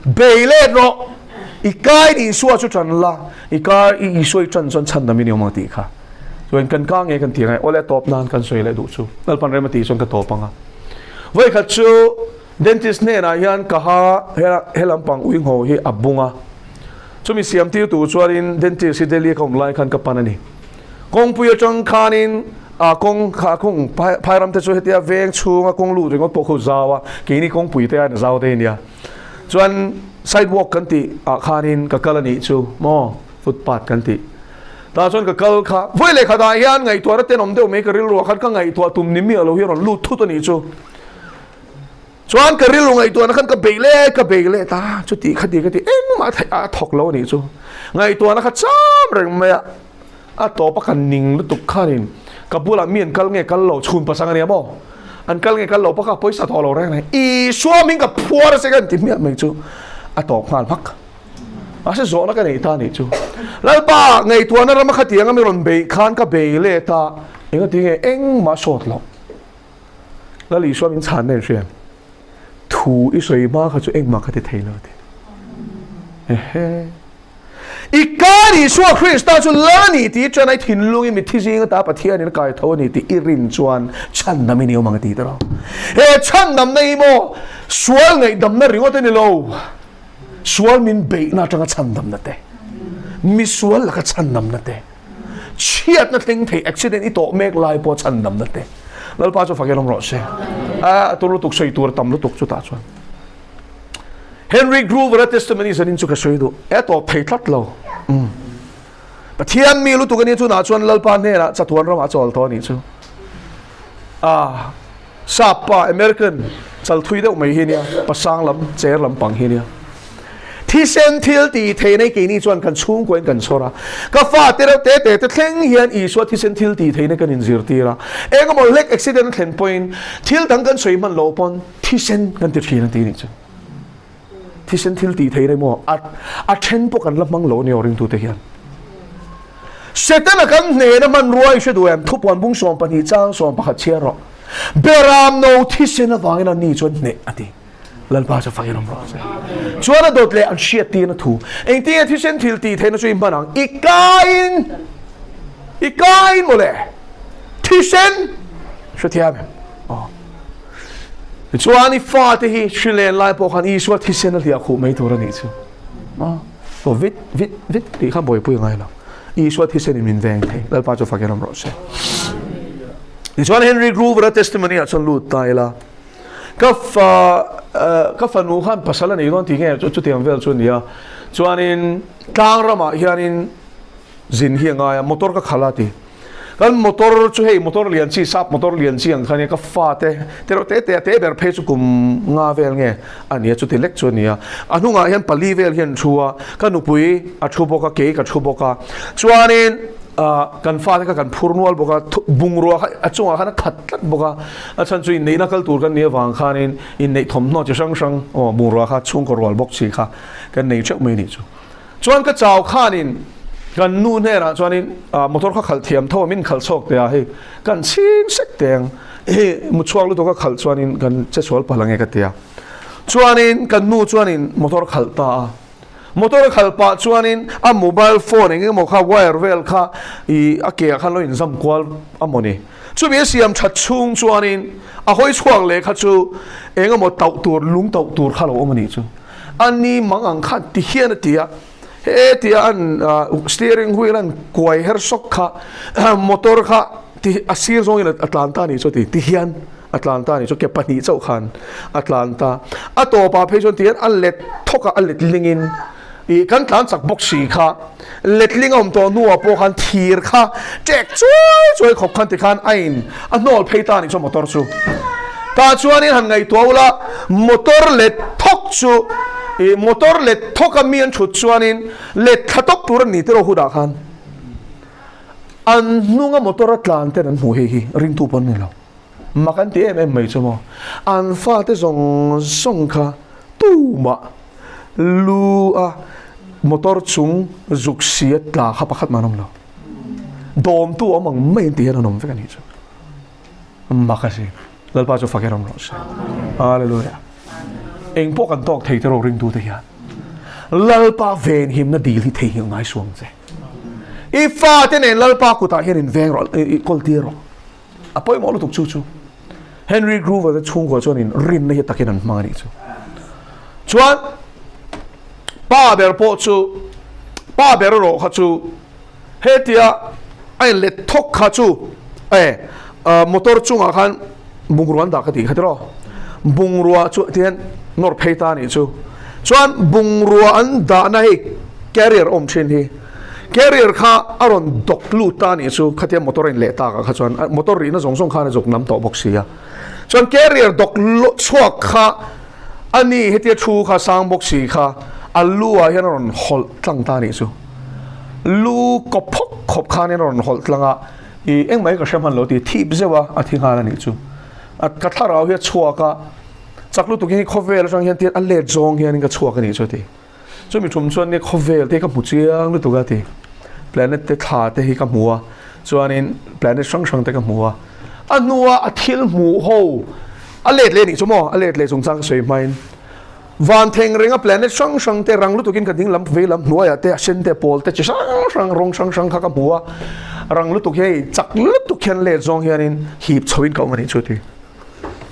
Bei let rawh. I kain Isua chu tan la, i kar i Isua i tan chuan chhandam i ni awm ang tih kha. Chuan kan ka nge kan ti angai. Awle tawp nan kan sawi leh duh chu. Lalpan rem a tih chuan ka tawp ang a. Vawikhat chu dentist hnenah hian ka ha he lampang uingho hi a bung a. Chumi siam tir tur chuanin dentist hi Delhi a ka awm lai khan ka pan a ni. Kawngpui atang khanin a kawng kha kawng phai ram te chu hetia veng chhunga kawng lut ringawt pawh khu zau a, keini kawngpui te aiin a zau te ania. Chuan sidewalk kan tih ah khanin ka kal a nih chu maw footpath kan tih. Tah chuan ka kal kha vawi leh khatah hian ngaihtuahna tenawm deuh mai ka rilru ah khan ka ngaihtuah tum ni miah lo hi a rawn lut thut a nih chu. Chuan ka rilru ngaihtuahna khan ka beih leh ka beih leh ta chuti khati ka ti engmah theih a thawk lo a nih chu. Ngaihtuahna kha cham reng mai a. A tawp a kan ning lutuk khanin ka bulah mi an kal nge kal lo chhun pasang a nia maw? An kal nge kal lo bawk a pawisa tawh lo reng reng. Isua hming ka phuar a se ka inti hmiah mai chu a tawp nghal hmak. Mahse zawhna ka nei ta nih chu. Lalpa, ngaihtuahna rama khatianga mi rawn beih khan ka bei let a, engati nge engmah sawt loh. Lal Isua min chhanna in hria em? Thu i sawi hma kha chu engmah ka ti thei lo ti. Ehe. I kar Isua Krista chu Lal a ni tih chuan ai thinlungin mitthi zing ata Pathianin a kai tho a ni tih i rin chuan chhandam i ni awm ang a ti ta lo. He chhandamna hi maw sual ngaihdamna ringawt a ni lo. Sual min beihna atanga chhandamna te, misual laka chhandamna te, chhiatna thleng thei accident i tawh mek lai pawh chhandamna te. Lalpa chu fakin awm rawh se. A tur lutuk sawi tur tam lutuk chutah chuan. Henry Groover-a testimony zanin chu ka sawi duh. E tawp thei tlat lo. Mm. Pathian mi lutuk ani chunah chuan Lalpa hnenah chatuan ramah chawl tawh anih chu. Ah, sap pa American chal thui deuh mai hi nia, pasang lam, cher lam pang hi nia. Thisen thil ti thei nei keini chuan kan chhungkuain kan chhawr a. Ka fa te reuh te te te thleng hian Isua thisen thil ti thei nei kan inzirtir a. Engemaw hlek accident a thlen pawhin thil dang kan sawi hman loh pawn thisen kan ti thin a ti nih chu. Thisen thil tih theih reng maw? A a then pawh kan la hmang lo a ni aw ringtute hian. Setana kan hnena hmanrua i hre duh em? Thupuan bung 12 chang 11 chhiar rawh. Beram no thisen avangin an ni chuan hneh a ti. Lalpa chu fakin awm rawh se. Chuan a dawt leh an hriat tirna thu. Engtinge thisen thil tih theihna chu i hman ang? I kain i kain mawle. Thisen hrethiam em? Aw. Tichuan i fate hi hri len lai pawh khan Isua thisen a hliah khuh mai tur a nih chu. Aw vit vit vit tih kha buaipui ngai lo. Isua thisen in min veng thei. Lalpa chu fakin awm rawh se. Tichuan Henry Groover-a testimony ah chuan lut ta ila. Ka fa ka fanu khan pasal a nei dawn tih nge chu chutiang vel chu a ni a. Chuanin tlang ramah hianin zin hi a ngai a, motor ka khalh a ti. Kan motor chu hei motor lian chi sap motor lian chi ang kha nia ka fate te reuh te te a te ber phei chu kum nga vel nge a nia chuti lek chu a nia a hnungah hian pali vel hian thu a ka nupui a thu bawk a kei ka thu bawk a chuanin ah kan fate kha kan phur nual bawk a bungrua kha a chungah khan a khat tlat bawk a a chhan chu inneihna kal tur kan nih avang khanin inneih thawmhnaw chi hrang hrang aw bungrua kha chhungkaw rual bawk chi kha kan nei theuh mai a nih chu. Chuan ka chau khanin kan nu hnenah chuanin motor kha khalh thiam tho a min khalh chhawk teh a hei kan chhing sek teh ang hei mu chhuak lutuk a khalh chuanin kan che sual palh ange ka ti a. Chuanin kan nu chuanin motor khalh ta a, motor a khalh pah chuanin a mobile phone eng emaw kha wire vel kha ih a ke ah khan lo inzam kual a maw ni. Chumi a siam that chhung chuanin a hawi chhuak leh kha chu eng emaw tauh tur lung tauh tur kha lo awm a nih chu. A ni mang ang khan ti hian a ti a, he tia an steering wheel an kuai her sawk kha motor kha ti a sir zawngin a tlan ta a nih chu a ti, ti hian a tlan ta a nih chu ke pahnih chauh khan a tlan ta. A tawpah phei chuan ti hian a let thawk a, a let lingin ih kan tlan chak bawk si kha letling a awm tawh hnuah pawh khan thir kha ṭek chuai chuai khawp khan tikhan a in a hnawl phei ta a nih chuan motor chu tah chuanin han ngaihtuah ula motor let thawk chu ih motor let thawk a mi an thut chuanin let thla tawp tur a ni tiraw hunah khan an hnunga motor a tlan ten an hmuh hei hi ringtu pawh an ni lo. Mak an ti em em mai chu maw? An fate zawng zawng kha tumah lu a motor chung zuk si a tla kha pakhat mah an awm lo. Dawmtu awm ang mai an ti hian an awm vek a nih chu. Mak a si. Lalpa chu fak in awm rawh se. Hallelujah. Eng pawh kan tawk thei te ro ringtute hian Lalpa venhimna dil hi theihnghilh ngai suang che. I fate nen Lalpa kutah hian in veng rawh, i kawl tir rawh. A pawimawh lutuk chu chu Henry Groover te chhungkua chuanin rinna hi takin an hmang a nih chu. Chuan pa ber pawh chu pa ber erawh kha chu hetia a in let thawk kha chu e motor chungah khan bungrua an dah ka tih kha tiraw bungrua chu tihian nawr phei ta a nih chu. Chuan bungrua an dahna hei carrier awm thin hi Carrier kha a rawn dawk lut ta a nih chu, khatia motor a inleh tak ah kha chuan motor rihna zawng zawng khan a zuk nam tawh bawk si a. Chuan carrier dawk chhuak kha a ni hetia thu kha sang bawk si kha a lu ah hian a rawn hawlh tlang ta a nih chu. Lu kawp phawk khawp khan in a rawn hawlh tlang a, ih engmah hi ka hre hman lo tih thip zeuh a, a thi nghal a nih chu. A ka thlarau hi a chhuak a, chak lutuk hi khawvel atang hian tian a let zawng hian in ka chhuak a nih chu a ti. Chumi tum chuan nia khawvel te hi ka hmu chiang lutuk a ti. Planet te thla te hi ka hmu a, chuanin planet hrang hrang te ka hmu a. A hnua a thil hmuh ho a let leh nih chu maw, a let leh chungchang ka sawi hmain van theng renga planet hrang hrang te rang lutukin ka ding lam vei lam hnuaiah te a sen te pawl te chi hrang hrang rawng hrang hrang kha ka hmu a, rang lutuk hi hei chak lutuk hian let zawng hianin hip chhoin ka awm a nih chu ti.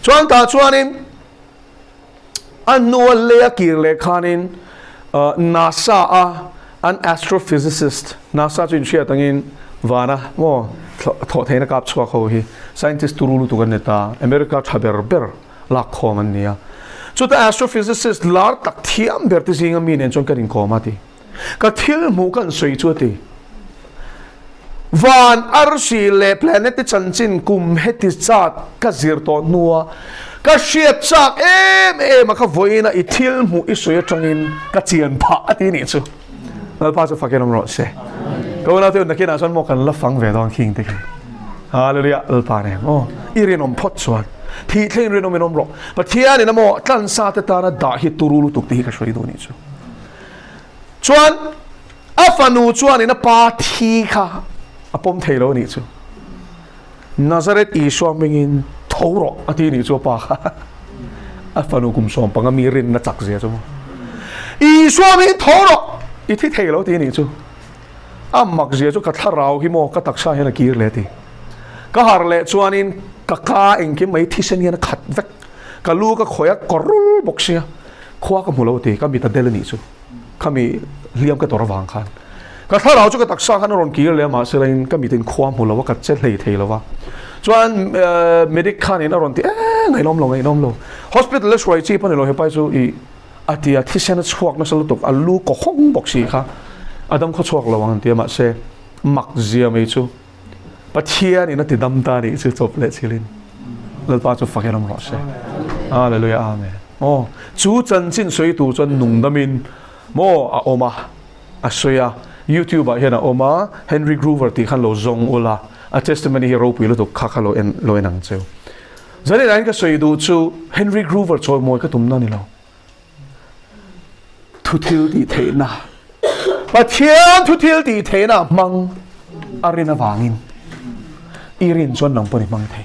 Chuan tah chuanin A hnua lei a kir leh khanin NASA a an astrophysicist, NASA chu inhriat angin vana maw thawh theihna kap chhuak ho hi scientist turu lutuk an ni ta, America tha ber ber lak khawm an ni a. Chuta astrophysicist lar tak thiam ber te zinga mi nen chuan kan inkawm a ti. Ka thil hmuh kan sawi chu a ti. Van arsi leh planet te chanchin kum heti zat ka zir tawh hnua ka hriat chak em em a ka vawiin a i thil hmuh i sawi atangin ka chian phah a ti nih chu. Lalpa chu fakin awm rawh se. Ka unau te nakinah chuan maw kan la fang ve dawn khing te khi. Hallelujah Lalpa nen aw i rinawm phawt chuan thih thleng rinawm in awm rawh. Pathian in a maw tlansa te tana dah hi turu lutuk te hi ka hruai duh nih chu. Chuan a fanu chuanin a pa thi kha a pawm thei lo a nih chu. Nazareth Isua hmingin tho rawh a ti a nih chu a pa kha. A fanu kum 15 mi rinna chak zia chu maw. Isua hmingin tho rawh i thi thei lo ti a nih chu. A mak zia chu ka thlarau hi maw ka taksa hian a kir leh a ti. Ka harh leh chuanin ka ka engkim mai thisen hian a khat vek. Ka lu ka khawih a kawrul bawk sia. Khua ka hmu lo ti, ka mit a del a nih chu. Khami hliam ka tawrh avang khan. Ka thlarau chu ka taksa khan a rawn kir leh a, mahse lain ka mitin khua hmu lo a, ka che hlei thei lo va. Chuan medic khanin a rawn ti, eh ngainawm lo, ngainawm lo. Hospital a hruai chi pawh ni lo hepai chu i a ti a, thisen a chhuak nasa lutuk, a lu kaw hawng bawk si kha. A dam khaw chhuak lo ang an ti a, mahse mak zia mai chu. Pathian in a ti dam ta nih chu chawp leh chilin Lalpa chu fakin awm rawh se. Hallelujah Amen. Aw chu chanchin sawi tur chuan nungdamin maw a awm a a sawi a YouTube ah hian a awm a Henry Groover tih khan lo zawng ula a testimony hi ropui lutuk kha kha lo en lo en ang cheu. Zanin ah hian ka sawi duh chu Henry Groover chawimawi ka tumna a ni lo. Thu thil tih theihna, Pathian thu thil tih theihna hmang a rin avangin i rin chuan nang pawh i hmang thei.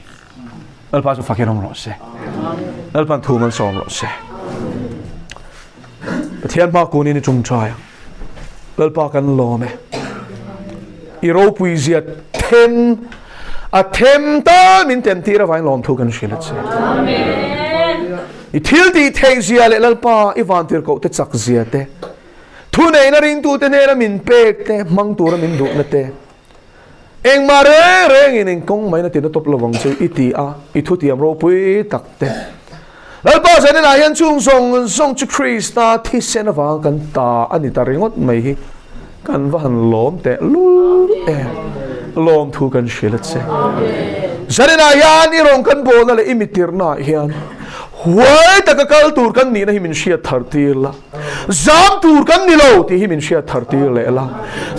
Lalpa chu fakin awm rawh se. Lalpan thu man sawm rawh se. Pathian hma kunin i ṭawngṭai ang. Lalpa kan lawm e. I ropui zia them a them tal min tem tir avangin lawmthu kan hrilh a che. I thil tih theih zia leh Lalpa i vantir koh te chak zia te, thuneihna ringtute hnena min pek te, hmang tura min duhna te, engmah reng rengin eng kawng maina tina tawp lovang chu i ti a, i thutiam ropui tak te. Lalpa zaninah hian chung zawng zawng chu Krista thisen avanga kan ta a ni ta ringawt mai hi kan va han lawm teh lul em. Lawm thu kan hrilh a che. Zaninah hian i rawn kan bawlna leh i mitirnaah hian huai taka kal tur kan nihna hi min hriat thar tir la. Zam tur kan ni lo tih hi min hriat thar tir leh la,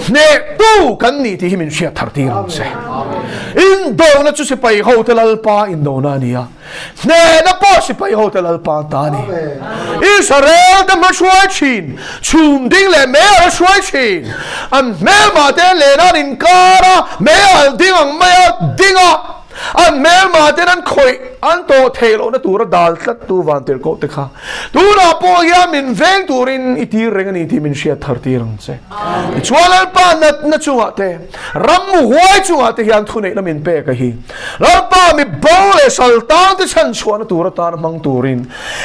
hnehtu kan ni tih hi min hriat thar tir ang che. Indona chu sipai hote Lalpa indona a ni a, hnehna pawh sipai hote Lalpa ta a ni. Israel te hma hruai thin, chhum ding leh meialh a hruai thin, an hmelmah te lehna an inkar a, meialh ding ang maia ding a, An hmelma ten an khawih an tawh theih lohna tura dal tlattu vantirhkoh te kha tunah pawh hian min veng turin i tir reng a ni tih min hriat thar tir ang che. Tichuan Lalpa natna chungah te, ram huai chungah te hian thuneihna min pek a hi. Lalpa mi bo leh saltang te chhanchhuahna tur atana hmang turin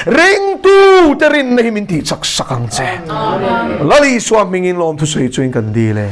ringtu te rinna hi min tihchak sak ang che. Lal Isua hmingin lawmthusawi chuin kan dil e.